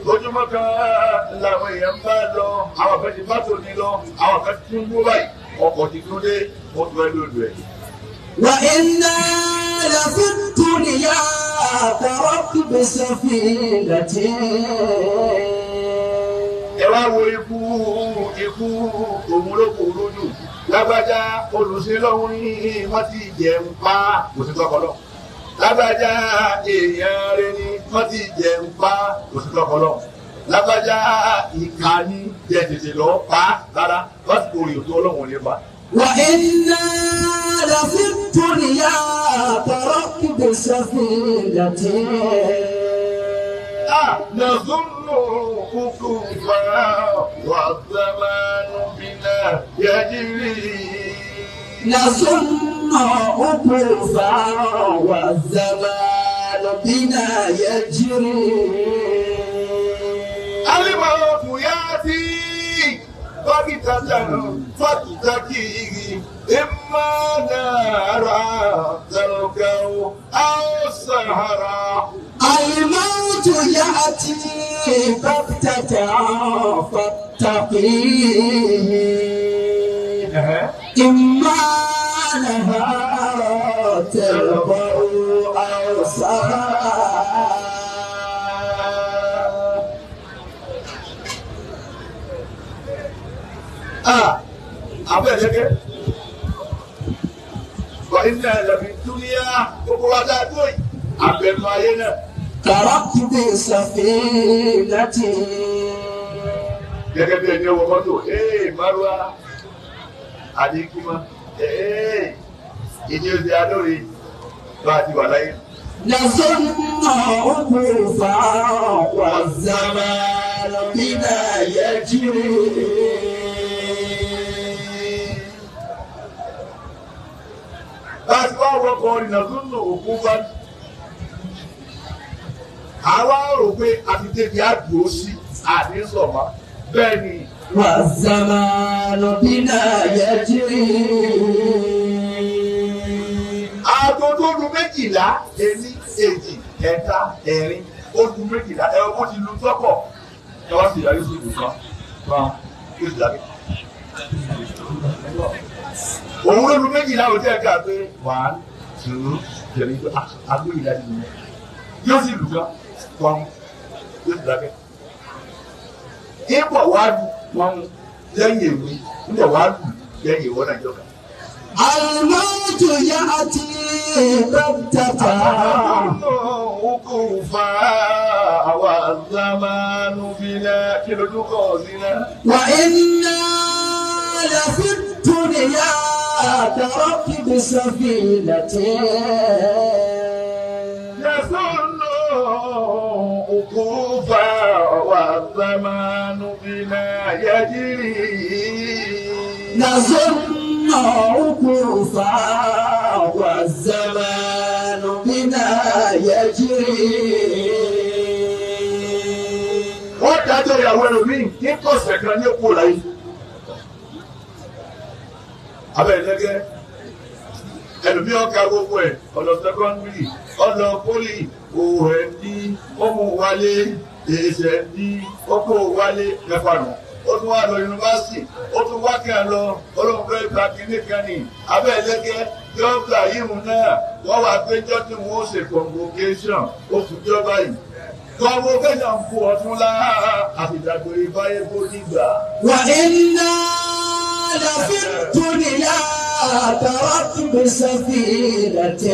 Lójúmọ́ kan làwọn èèyàn bá lọ, àwọn kan ti bá tòní lọ, àwọn kan ti ń wó báyìí, ọkọ̀ ti tún dé, wọ́n tún ẹ lòdù ẹ̀. وإنا لفي الدنيا كركب سفينة. Ẹ wá wo ikú ikú òun ló kù lójú. Lágbájá olùsílọ́hún ní wọ́n ti jẹun pa kò sí tọkọlọ́. Lágbájá èèyàn rẹ ni wọ́n ti jẹun pa kò sí tọkọlọ́. Lágbájá ìkà ni jẹ tètè lọ pa rárá lásìkò òyìnbó tó ọlọ́run ò ní pa. وإنا لفي الدنيا كركب سفينة. نظن كفوفا والزمان بنا يجري. نظن عقوفا والزمان بنا يجري. الموت يأتي بغتة فاتكيه إما نارا تلقوا أو سهرا. الموت يأتي بغتة فاتقيه إما نهارا تلقوا أو سهرا. Àwọn ẹ̀ṣẹ́gẹ́ wà iná ẹ̀lẹ́bí dúníà gbogbo wa dáa tó yìí àbẹ̀nú ayé náà. كركب سفينة. Gẹ́gẹ́ bí ẹni ọwọ́ mọ́tò ee márùá àdínkùmá ee ìdí oṣù adóore bá a ti wà láyé. نظن عقوفا والزمان بنا يجري. Bá a ti wá wọkọ̀ kọ́kọ́ rí nàzúnnù òkú bá. Àwa rò pé a ti débi àdúró sí àní sọ̀mọ́ bẹ́ẹ̀ ni. والزمان بنا يجري. Aago tó lu 12, 1, 2, 3, 4, ó lu 12, ẹ bó ti lu tọ́kọ̀. Ẹ wá sí ìyá Yusuf kan, kan yóò sì dábẹ́. Òun ló lu 12 ò tẹ́ ká pé 1, 2, 3, aago yìí láti lù yóò sì lù kan, kan yóò sì dábẹ́. Ìbọ̀ wá lù wọn lẹ́yìn èmi, ìbọ̀ wá lù lẹ́yìn ìwọ náà jọ̀ka. الموت يأتي بغتة. وقوفا والزمان بنا كل قوسنا. وإنا لفي الدنيا كركب سفينة. يظن وقوفا والزمان بنا يجري. نظن عكوفا والزمان بنا يجري. Wọ́n dájọ́ ìyàwó ẹlòmíì ní kọ̀sẹ̀ kan ní òkú láyé. Abẹ́ ìlẹ́gẹ́ ẹlòmíì ọ̀ka gbogbo ẹ̀ ọ̀lọ́ sẹ́kọ́ndírì ọ̀lọ́ pólì OND ọmọ wálé HND ọkọ̀ wálé mẹ́fà nù. Ó tún wá lọ yunifásitì ó tún wá kí ẹ lọ olóhùn fẹ́ gba kínní kan ní abẹ́ ìlẹ́gẹ́ jọ́gbà yìí náà wọ́n wá péjọ tí wọ́n ó ṣe convocation oṣù jọba yìí. Convocation kú ọdún láà àti ìdàgbére báyé bó dìgbà. وإنا لفي الدنيا كركب سفينة.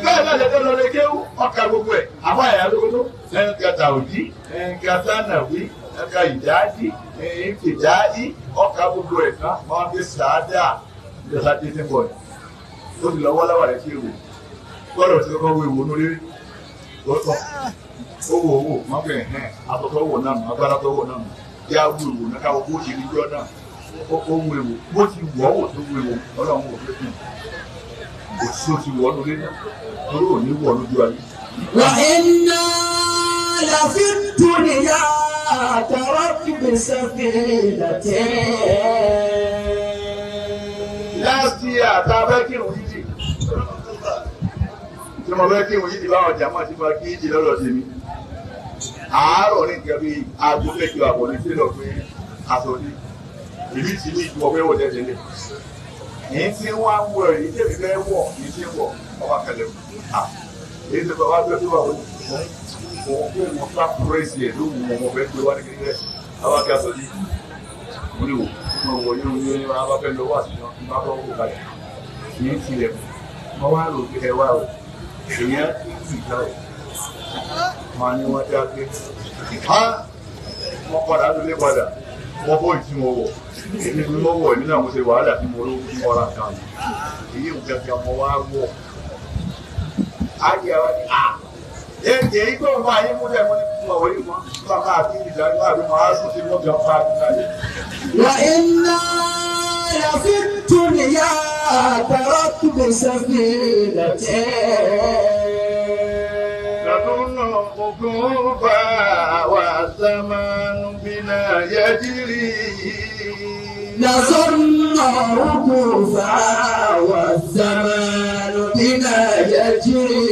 Bẹ́ẹ̀ náà lẹ́tọ́ lọ lè kéwú ọkà gbogbo ẹ̀ àbá ẹ̀yà lókòtó ẹ̀ǹkà tàòdì ẹ̀ǹkà tánàwí ẹ̀ǹkà ìdájí ẹ̀ǹkìdájí ọkà gbogbo ẹ̀ tán máa ń gbé sàádà ìjọba dé ní bọ̀ ó ti lọ wọ́ láwà rẹ̀ sí èwò gbọ́dọ̀ tí kọ́kọ́ wo ìwò ní orí lọ́tọ̀ ó wò ó wò má bẹ̀rẹ̀ hẹ́n àtọ̀tọ̀ wò náà nù agbára tó wò náà nù kí á wù ìwò náà káwọ́ bó ti rí jọ́ náà ó wù ìwò bó ti wọ̀ wò tó wù ìwò ọlọ́run wò pé kù kò sí ó ti wọ̀ ọ́ lórí náà torí ò ní wọ̀ lójú ayé. وإنا لفي الدنيا كركب سفينة. Last year tá a fẹ́ kírun yídì tí mo fẹ́ kírun yídì báwọn jàmọ́ ti máa kí yídì lọ́dọ̀ tèmi. Àárọ̀ ní nǹkan bíi aago mẹ́jọ àbọ̀ ní sílọ̀ pé aṣọ ní èmi ti ní ìtumọ̀ fẹ́ wọ̀ tẹ́tẹ́lẹ̀. Èyí tí wọ́n á wọ èyí tèmi fẹ́ wọ̀ èyí tí ń wọ̀ ọba kẹlẹ̀ à èyí tí bàbá tó tó wà wọ́n òun kó wọn fà pírẹ́sì ẹ̀ ló wù wọn wọn fẹ́ gbé wá ní kékeré àwọn akẹ́ aṣọ yìí mo ní wò mo wọ̀ yóò ní ní wọn bá fẹ́ lọ wá sí wọn bá fẹ́ wò kalẹ̀ èyí tilẹ̀ mo wá rò pé ẹ wá o èyí á kí n ká o wọn ni wọ́n dá pé wọ́n padà lólé padà wọ́n bọ́ ìtí wọn wọ̀ èmi ni wọ́n wọ̀ nínú àwọn ṣe wàhálà tí mo lówó fún ọ̀rá kan èyí ò kẹfẹ́ ọmọ wa wọ̀ á yẹ wá ní à èdè igbó wọn ayé múlẹ̀ wọn ní fún ọ̀wọ́ yìí wọn fún àwọn àbí ìdájọ́ àbí wọn á sùn sí wọn bí wọn fà á kalẹ̀. وإنا لفي الدنيا كركب سفينة. نظن وقوفا والزمان بنا يجري. نظن وقوفا والزمان بنا يجري.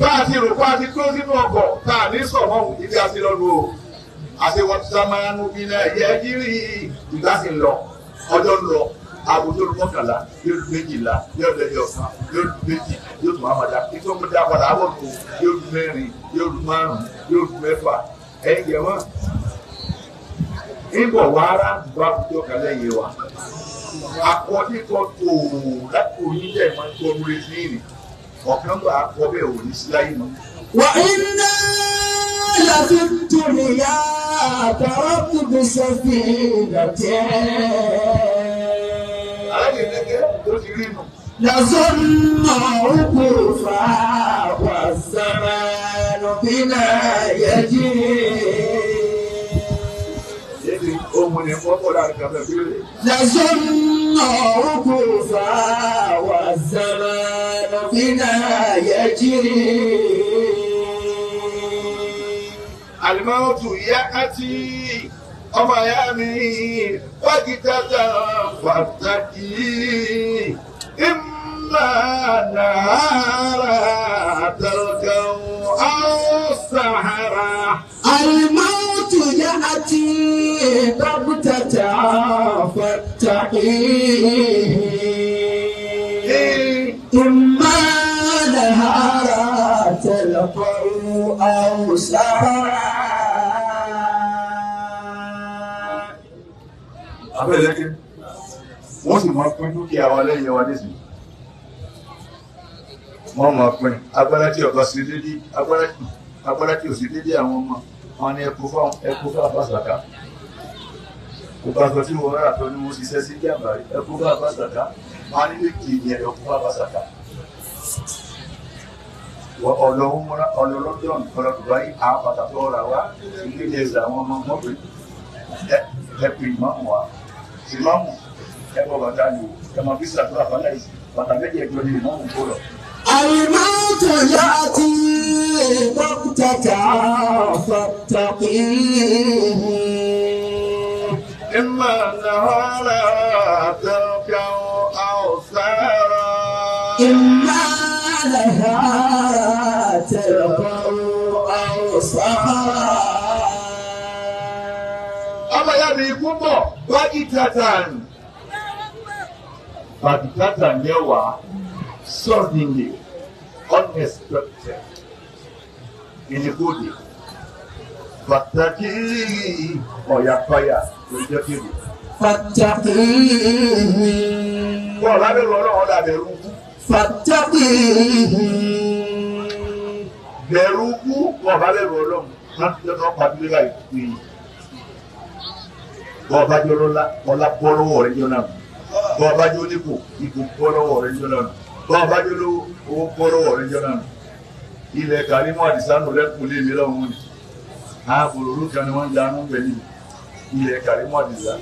Bá a ti rò pa a ti tó sínú ọkọ̀ tá a ní sọ̀mọ́ ibi àti lọ́nu o. Àti wọ́n zamanu bina yajiri ìgbà sì ń lọ ọjọ́ ń lọ aago tó lu 11 yóò lu 12 yóò lẹ́yìn ọ̀sán yóò lu 2 yóò tún àmàdá nítorí mo dá padà àwọ̀ tó yóò lu 4 yóò lu 5 yóò lu 6 ẹ̀yìn jẹ̀ wọ́n. Ìbọ̀ wá ara bá àwùjọ kan lẹ́yìn wa. Akọ́dé kan tó láti onílẹ̀ máa ń tọ́ lórí sí ìrìn ọ̀kan gbà akọ bẹ́ẹ̀ ò ní sí láyé mọ́. وإنا لفي الدنيا كركب سفينة. Aláìní lẹ́gẹ́ tó ti rí nù. نظن وقوفا والزمان بنا يجري. Èdè ohun Mo ní fọ́pọ̀ láàrin kan fẹ́ fílẹ̀. نظن عكوفا والزمان بنا يجري. Àlùmọ́ọ̀tù yá àti ọmọ ìyá mi wákìtàtà pàtàkì ìmọ̀ nàárà tẹ̀lẹ̀kẹ̀ àwòsàhárà. الموت يأتي بغتة فاتقيه إما نهارا تلقوا أو سهرا. Abẹ́lẹ́kẹ́ wọ́n sì máa pín dúkìá wa lẹ́yìn wa nísìnyí. Wọ́n máa pín agbára tí ọba sí dédé agbára tí ò sí dédé àwọn ọmọ wọn ni ẹkú fáwọn ẹkú fáwọn fásàkà. Kò bá sọ tí wọ́n rà tó ní wọ́n ṣiṣẹ́ sí jàmbá rí ẹkú fáwọn fásàkà. Wọ́n á ní lè kì í ní ẹkú fáwọn fásàkà. Ọ̀lọ́ ọ̀lọ́ London ọ̀lọ́ Dubai àwọn bàtà tó rà wá ilé ìjẹsà àwọn ọmọ mọ́pẹ́ ẹ pè ìmáàmù wa ìmáàmù ẹ bọ bàtà ni o ẹ máa fi ṣàdúrà fọlá yìí bàtà méjì ẹjọ ni ìmáàmù kó lọ. الموت يأتي بغتة فاتقيه إما نهارا تلقى أو سهرا. إما نهارا تلقوا أو سهرا. Ọmọ ìyá mi ikú bọ̀ bágítátàn. Bágítátàn yẹ wá suddenly, unexpected, ìníkóde pàtàkì ọ̀yàpáyà ló jẹ́ kéde. فاتقيه Bọ́ọ̀lù lábẹ́rù ọlọ́run ọ̀dà bẹ̀rù kú. فاتقيه Bẹ̀rù kú bọ́ọ̀lù lábẹ́rù ọlọ́run láti jẹ́ kó pàdé láì pè é. Bọ́ọ̀ bá jọ lọ́lá ọlá bọ́ lọ́wọ́ rẹ̀ jọ náà. Bọ́ọ̀ bá jọ onípò ipò bọ́ lọ́wọ́ rẹ̀ jọ náà. Bọ́ọ̀ bá jọ lówó owó bọ́ lọ́wọ́ rẹ̀ jọ náà. Ilẹ̀ Kàrímù Àdìsánù lẹ́kùn lé mi lọ́wọ́ ni. Ààbòrò kan ni wọ́n ń darú bẹ̀ ní ilẹ̀ Kàrímù Àdìsá.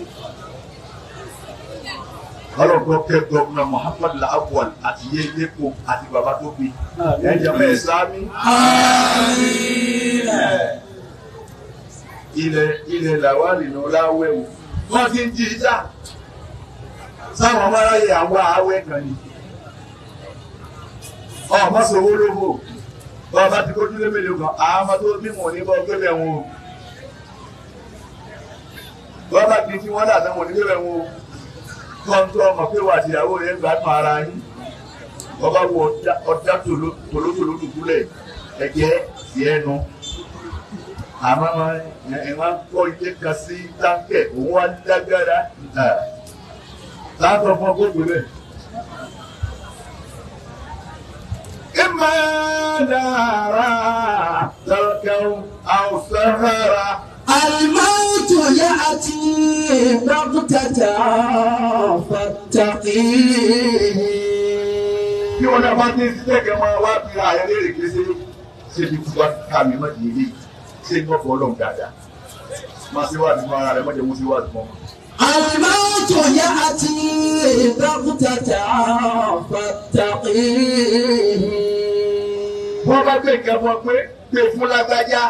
Ọlọ́gbọ́n kẹ́ gọ́vùnà Muhammad Lawal àti Yéyépo àti bàbá tó bí. Ẹ̀jẹ̀ mẹ́ sáámi. Ilẹ̀ Lawal ní Ọláwẹ̀ o. Wọ́n ti ń jí ìjà. Sáwọn ọmọ aráyè àwọn àwẹ̀ kan ni. Ọmọ sọ̀wọ́ lóko. Bàbá ti kójú lé mélòó kan, àwọn ọmọ tó mímọ̀ ní bọ́ gbé bẹ̀ wọn o. Bàbá ti fi wọ́n dà sẹ́wọ̀n ní gbé bẹ̀ wọn o. Kọ́ńtọ́ ọmọ pé wà àtìyàwó rẹ̀ ń gbádùn ara yín. Ọba wo ọjà tòlótòló dùbúlẹ̀ ẹ̀jẹ̀ sí ẹnu. Àmọ́ ẹ máa ń kọ́ ilé kan sí táǹkẹ̀ òun wá lágbára. Látọ̀ fún ọgbọ́n gbé bẹ́ẹ̀. إما نارا تلقوا أو سهرا. الموت يأتي بغتة فاتقيه. Bí wọn náà bá ní ṣiṣẹ́ kẹ́ máa wá fi ààyè léèrè kí ṣe ṣe fi wá ká mi má di ilé ṣé ń gbọ́ fọ́ lọ́hùn dáadáa. Máa ṣe wá àdúgbò ara rẹ̀ má jẹ́ wọ́n ṣe wá àdúgbò wọn. الموت يأتي بغتة فاتقيه. Wọ́n bá gbé nǹkan fún ọ pé gbé fún lágbájá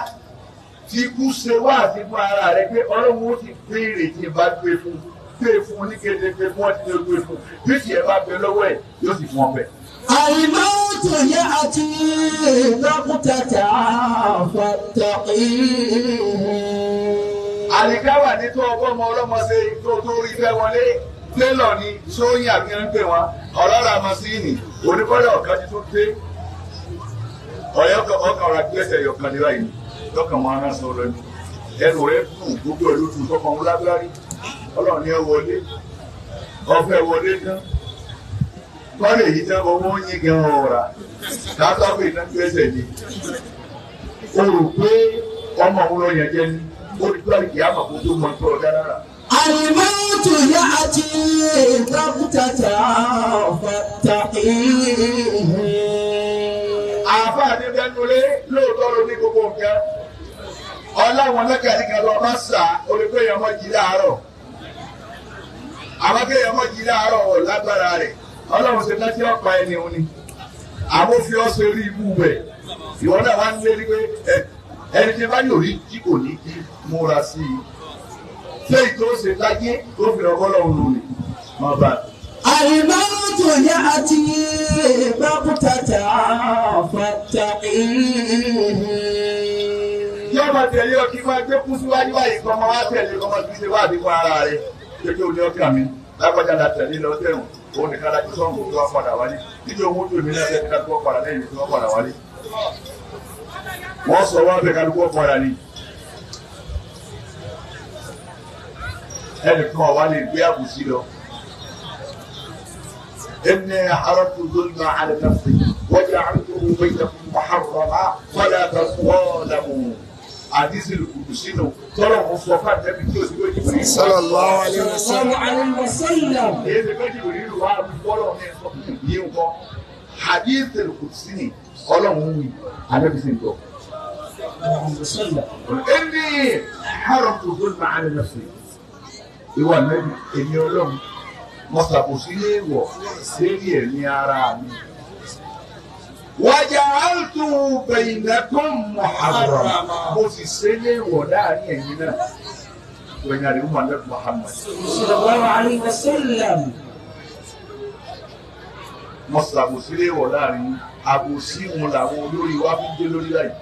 tí kú ṣe wá àti fún ara rẹ̀ pé ọlọ́run ó ti gbé ìrètí bá gbé fún ní kéde pé fún ọtí ní gbé fún bí tiẹ̀ bá bẹ lọ́wọ́ ẹ̀ yóò sì fún ọ bẹ̀. الموت يأتي بغتة فاتقيه. Àlìkáwà ní tó ọgbọ́n ọmọ ọlọ́mọ ṣe tó tó rí fẹ́ wọlé télọ̀ ni sóyìn àbí ń pè wọn ọlọ́ra masíìnì oníkọ́lẹ̀ ọ̀kan ti tó dé ọ̀yọ́ ọkàn ọ̀rọ̀ àgbẹ̀sẹ̀ yọ̀kan ní báyìí lọ́kàn wọn ará sọ lọ́nu ẹnu rẹ̀ dùn gbogbo ẹ̀ ló dùn tọkàn wọn lágbárí ọlọ́run ní ẹ wọlé ọfẹ́ wọlé tán kọ́lé yìí tán owó ń yín gan ọ̀rà látọ́kọ̀ iná gbẹ́sẹ̀ ni o rò pé ọmọ òun lọ yẹn jẹ́ ní ó ti gbọ́ ìyá àmọ̀ kó tó mọ tó ọjà rárá. الموت يأتي بغتة فاتقيه. Àáfàá ní bẹ́ńdúlé lóòótọ́ ló ní gbogbo nǹkan. Ọláwọn lẹ́kẹ̀ẹ́ kan lọ bá sà olùgbé yẹn wọ́n jí láàárọ̀. Àwọn akéèyàn mọ̀ jí láàárọ̀ ọ̀ lágbára rẹ̀. Ọlọ́run ṣe láti ọ̀pá ẹni òun ni. Àwọn fi ọ́ sórí ibú rẹ̀. Ìwọ náà wá ń lérí pé ẹni tí bá ní òrí jí kò ní jí múra sí i. Ṣé ìtò ṣe láyé tó fi ọkọ́ lọ́run nù ni? Má bàa. الموت يأتي بغتة فاتقيه. Yóò máa tẹ̀lé ọ kí máa gbé kú síwájú báyìí kọ́ máa wá tẹ̀lé kọ́ máa fi ṣe wá àdínkù ara rẹ̀. Kékeré òní ọkà mi lágbájá la tẹ̀lé lọ tẹ̀wọ̀n òun nìkan la ti sọ̀rọ̀ tó wá padà wálé. Níbi òun tó èmi náà tẹ̀lé kálukú padà lẹ́yìn tó wá padà wálé. Wọ́n sọ wá bẹ̀ kálukú padà ni. Ẹnìkan ọ̀wá lè gbé àbùsí lọ. إني حرمت الظلم على نفسي وجعلته بينكم محرما فلا تظالموا. Àdìsí lùkùdùsí nù tọ́lọ̀ ń sọ fún àtẹ́bí tí ó sì gbé jìbìrì. Sallallahu alayhi wa صلى sallam. الله عليه وسلم. Èyí ti gbé jìbìrì ìlú wa bọ́lọ̀ ní sọ yìí ń kọ́. Àdìsí lùkùdùsí ni ọlọ́run wí àdẹ́bí sì ń gbọ́. وسلم. إني حرمت الظلم على نفسي. Ìwà nẹ́bí èmi ọlọ́run mo ṣàbòsí léèwọ̀ lérí ẹ̀mí ara mi. Waja'altu bainakum muharrama. Mo sì ṣe léèwọ̀ láàrin ẹ̀yin náà. Wẹ̀yìn àdìgún Muhammad Muhammad. صلى الله عليه وسلم. Mo ṣàbòsí léèwọ̀ láàrin yín. Àbòsí òun làwọn olórí wa fi ń dé lórí báyìí.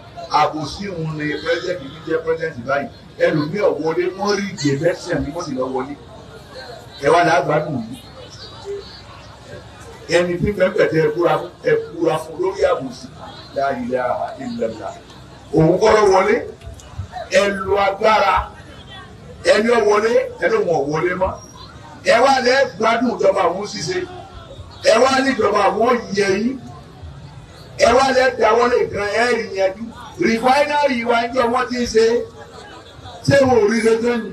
Àbòsí òun ni pírẹ́sẹ̀ntì fi jẹ́ pírẹ́sẹ̀ntì báyìí. Ẹlòmíì ò wọlé wọ́n rí ìjẹ́ lẹ́sẹ̀ ní wọ́n sì lọ wọlé. Ẹ wá lágbádùn yìí. Ẹni tí pẹ́pẹ́tẹ́ ẹ búra fún lórí àbòsí. La ilaha illallah. Òun kọ́ ló wọlé. Ẹ lo agbára. Ẹni ò wọlé, ẹni ò wọlé mọ́. Ẹ wá lẹ́ gbádùn ìjọba àwọn ṣíṣe. Ẹ wá níjọba àwọn yẹ yín. Ẹ wá lẹ́ dáwọ́lé gan ẹ rí yanjú. Rìfáínárì wa ń jọ wọ́n ti ń ṣe. Ṣé wọn ò rí ṣe tán ni?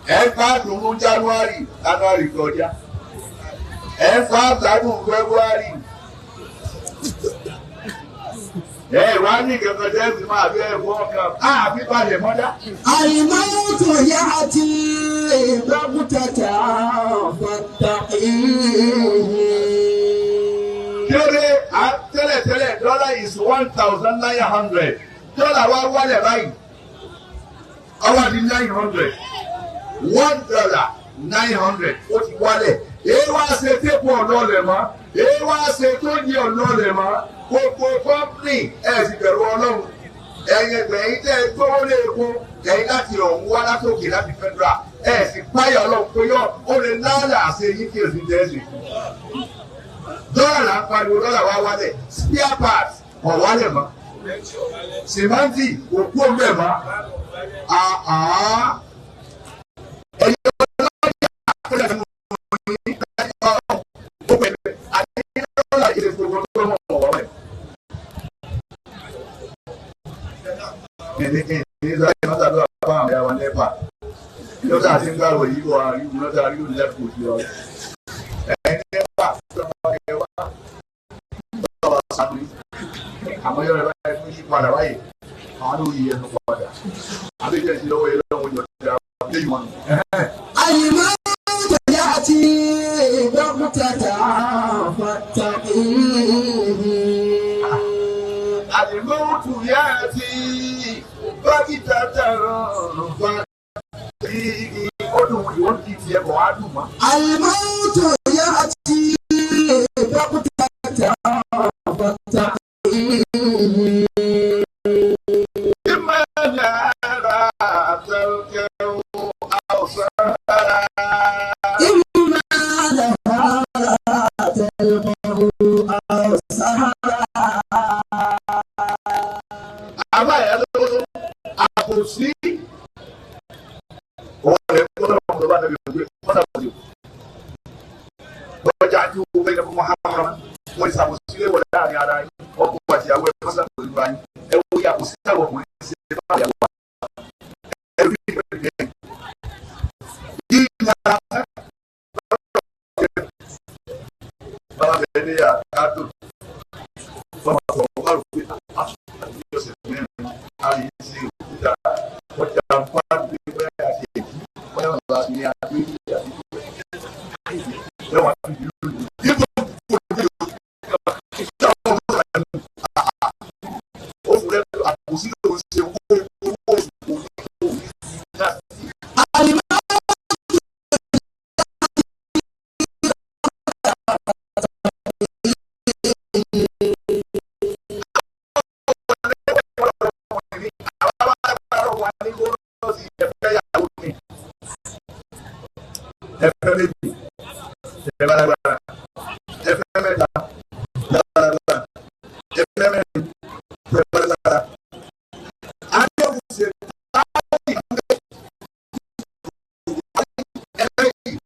Ẹ gbádùn ní January, January kọjá. Ẹ fà gbádùn February. Ẹ wá ní kankan tẹ́ fi máa fi ẹ̀fọ́ kan. Àfi balẹ̀ mọ́dá. الموت يأتي بغتة فاتقيه. Kéré à tẹ́lẹ̀tẹ́lẹ̀ dọ́là is 1,900. Dọ́là wa wálẹ̀ báyìí. Ọwọ́ di 900. $1 900 ó ti wálẹ̀. Èyí wá ṣe téèpù ọ̀nà ọ̀lẹ̀ mọ́. Èyí wá ṣe tó ní ọ̀nà ọ̀lẹ̀ mọ́. Gbogbo kọ́mpìnì ẹ̀ sì bẹ̀rù Ọlọ́run. Ẹ̀yin ẹgbẹ̀ yín tẹ́ ẹ gbówó lé epo. Ẹ̀yin láti ọ̀hún wá látòkè láti federal. Ẹ̀ sì páyà Ọlọ́run pé yọ ó lè lálà ṣe yín kí èsì jẹ́ ẹ̀sìn. Dọ́là là ń pariwo dọ́là wá wálẹ̀. Spare parts ọ̀ wálẹ̀ mọ́. Sìmẹ́ntì òkú òun bẹ̀ mọ́. Àá. Ẹ̀yin ọlọ́jà Lọ́tà àti ń gbàrò yìí wà rí lọ́tà rí òní láti kò sí ọ. Ẹ̀yin nípa lọ́wọ́ ẹ wá lọ́wọ́ sàmì. Àmọ́ yọ̀rọ̀ báyìí fún yí padà báyìí. Àwọn ló yí ẹnu padà. Àbí ìjẹ́ ìṣẹ́ lọ́wọ́ yẹn lọ́wọ́ ìjọ ìjà lẹ́yìn wọn. الموت يأتي بغتة فاتقيه. Àlìmọ́tò yá ti bákítà tààrọ̀ bá ó dùn ìwọ́n ti tiẹ̀ bọ̀ á dùn mọ́. الموت يأتي بغتة فاتقيه. إما نرى تلقوا أو سهرا. إما نهارا تلقه أو سهرا. Àbá ìyá lọ́wọ́ àbòsí. Wọ́n lè kó lọ́wọ́ tó bá dàbí òwe wọ́n sàbòsí. Lọ́jà tí owó bẹ́ẹ̀ fún Muhammad wọ́n sàbòsí lé wọ̀ láàrin ara yín. Ọkọ àti ìyàwó ẹ̀ wọ́n sàbòsí lura yín. Ẹ wo ìyàwó sí àwọn ọkùnrin ṣe bá ìyàwó wa. Ẹ rí ìfẹ́ ìfẹ́. Yìí ní ara bàbá bẹ̀rẹ̀ ní àkádò. Bàbá sọ̀rọ̀ wà lópe àti ọ̀sẹ̀ mẹ́rin àyè ṣe òkúta ọjà ń bá gbé bẹ́ẹ̀ àti èyí wọ́n yà wà ní agbé àti Pẹ̀lú lára. Adéhùn ṣe táwọn ìgbẹ́ ẹlẹ́yìn.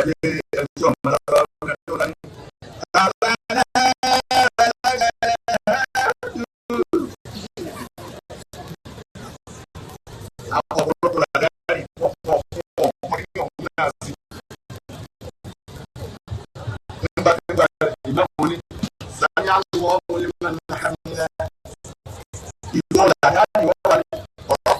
Ẹjọ́ ọmọ àwọn ọ̀pọ̀lọpọ̀ làdáni ọ̀pọ̀ ọ̀pọ̀ ní ọ̀hún náà sí. Nígbà nígbà ìmáàmù ní sani àwọ̀ olùmọ̀ nàhàmìlẹ̀ ìwọ làdáni wọ́n wà ní ọ̀pọ̀lọpọ̀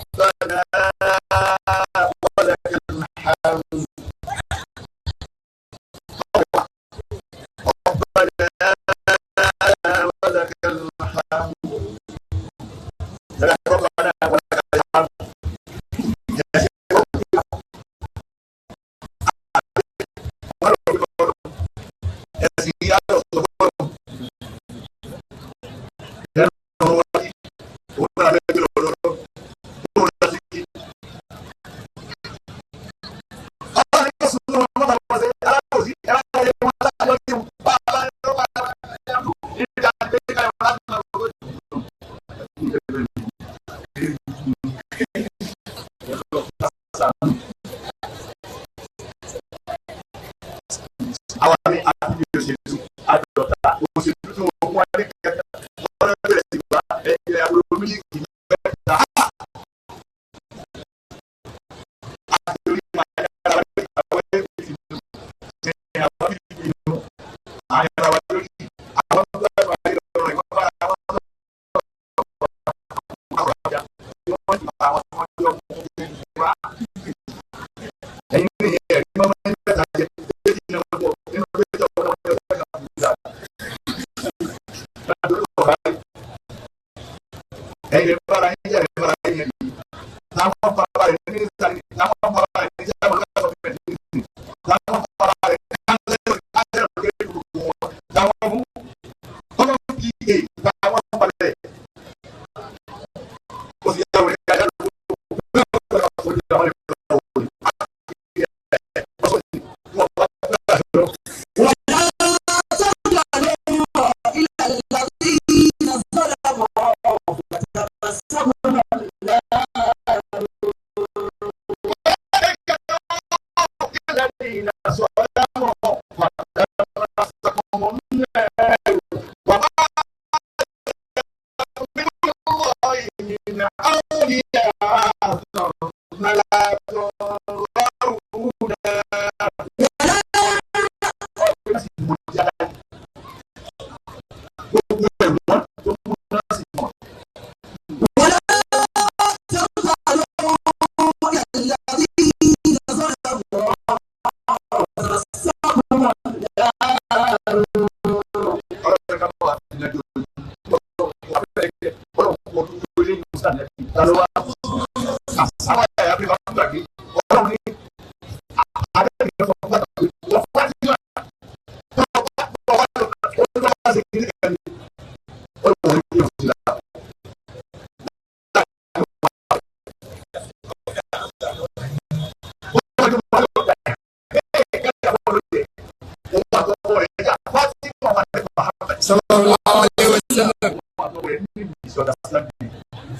wọlé kẹlẹ́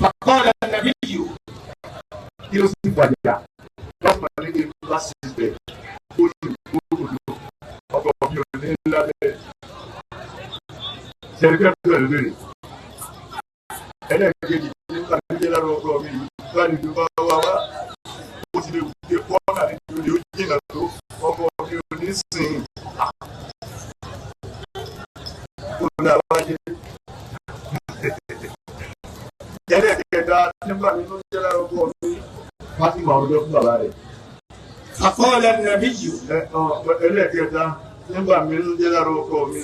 فقال النبي Kí ló sì fàjà lọ́pàá nílé láti bẹ̀ ó sì kúrò lọ ọkọ̀ mi ò ní lábẹ́ ṣẹ̀ríkẹ́ tó ẹ̀ lóore ẹlẹ́ẹ̀kejì nígbà tó jẹ́ lára ọkọ̀ mi láti fi bá wá wá ó sì lè wùdí kọ́nà nítorí ó jìnnà tó ọkọ̀ mi ò ní sìn kó lè wáyé ẹlẹ́ẹ̀kẹta nígbà tó jẹ́ lára ọkọ̀ mi Fátímà ọdún fún bàbá rẹ̀. فقال النبي Ẹlẹ́ẹ̀kẹta nígbà mi ń jẹ́ lára ọkọ mi.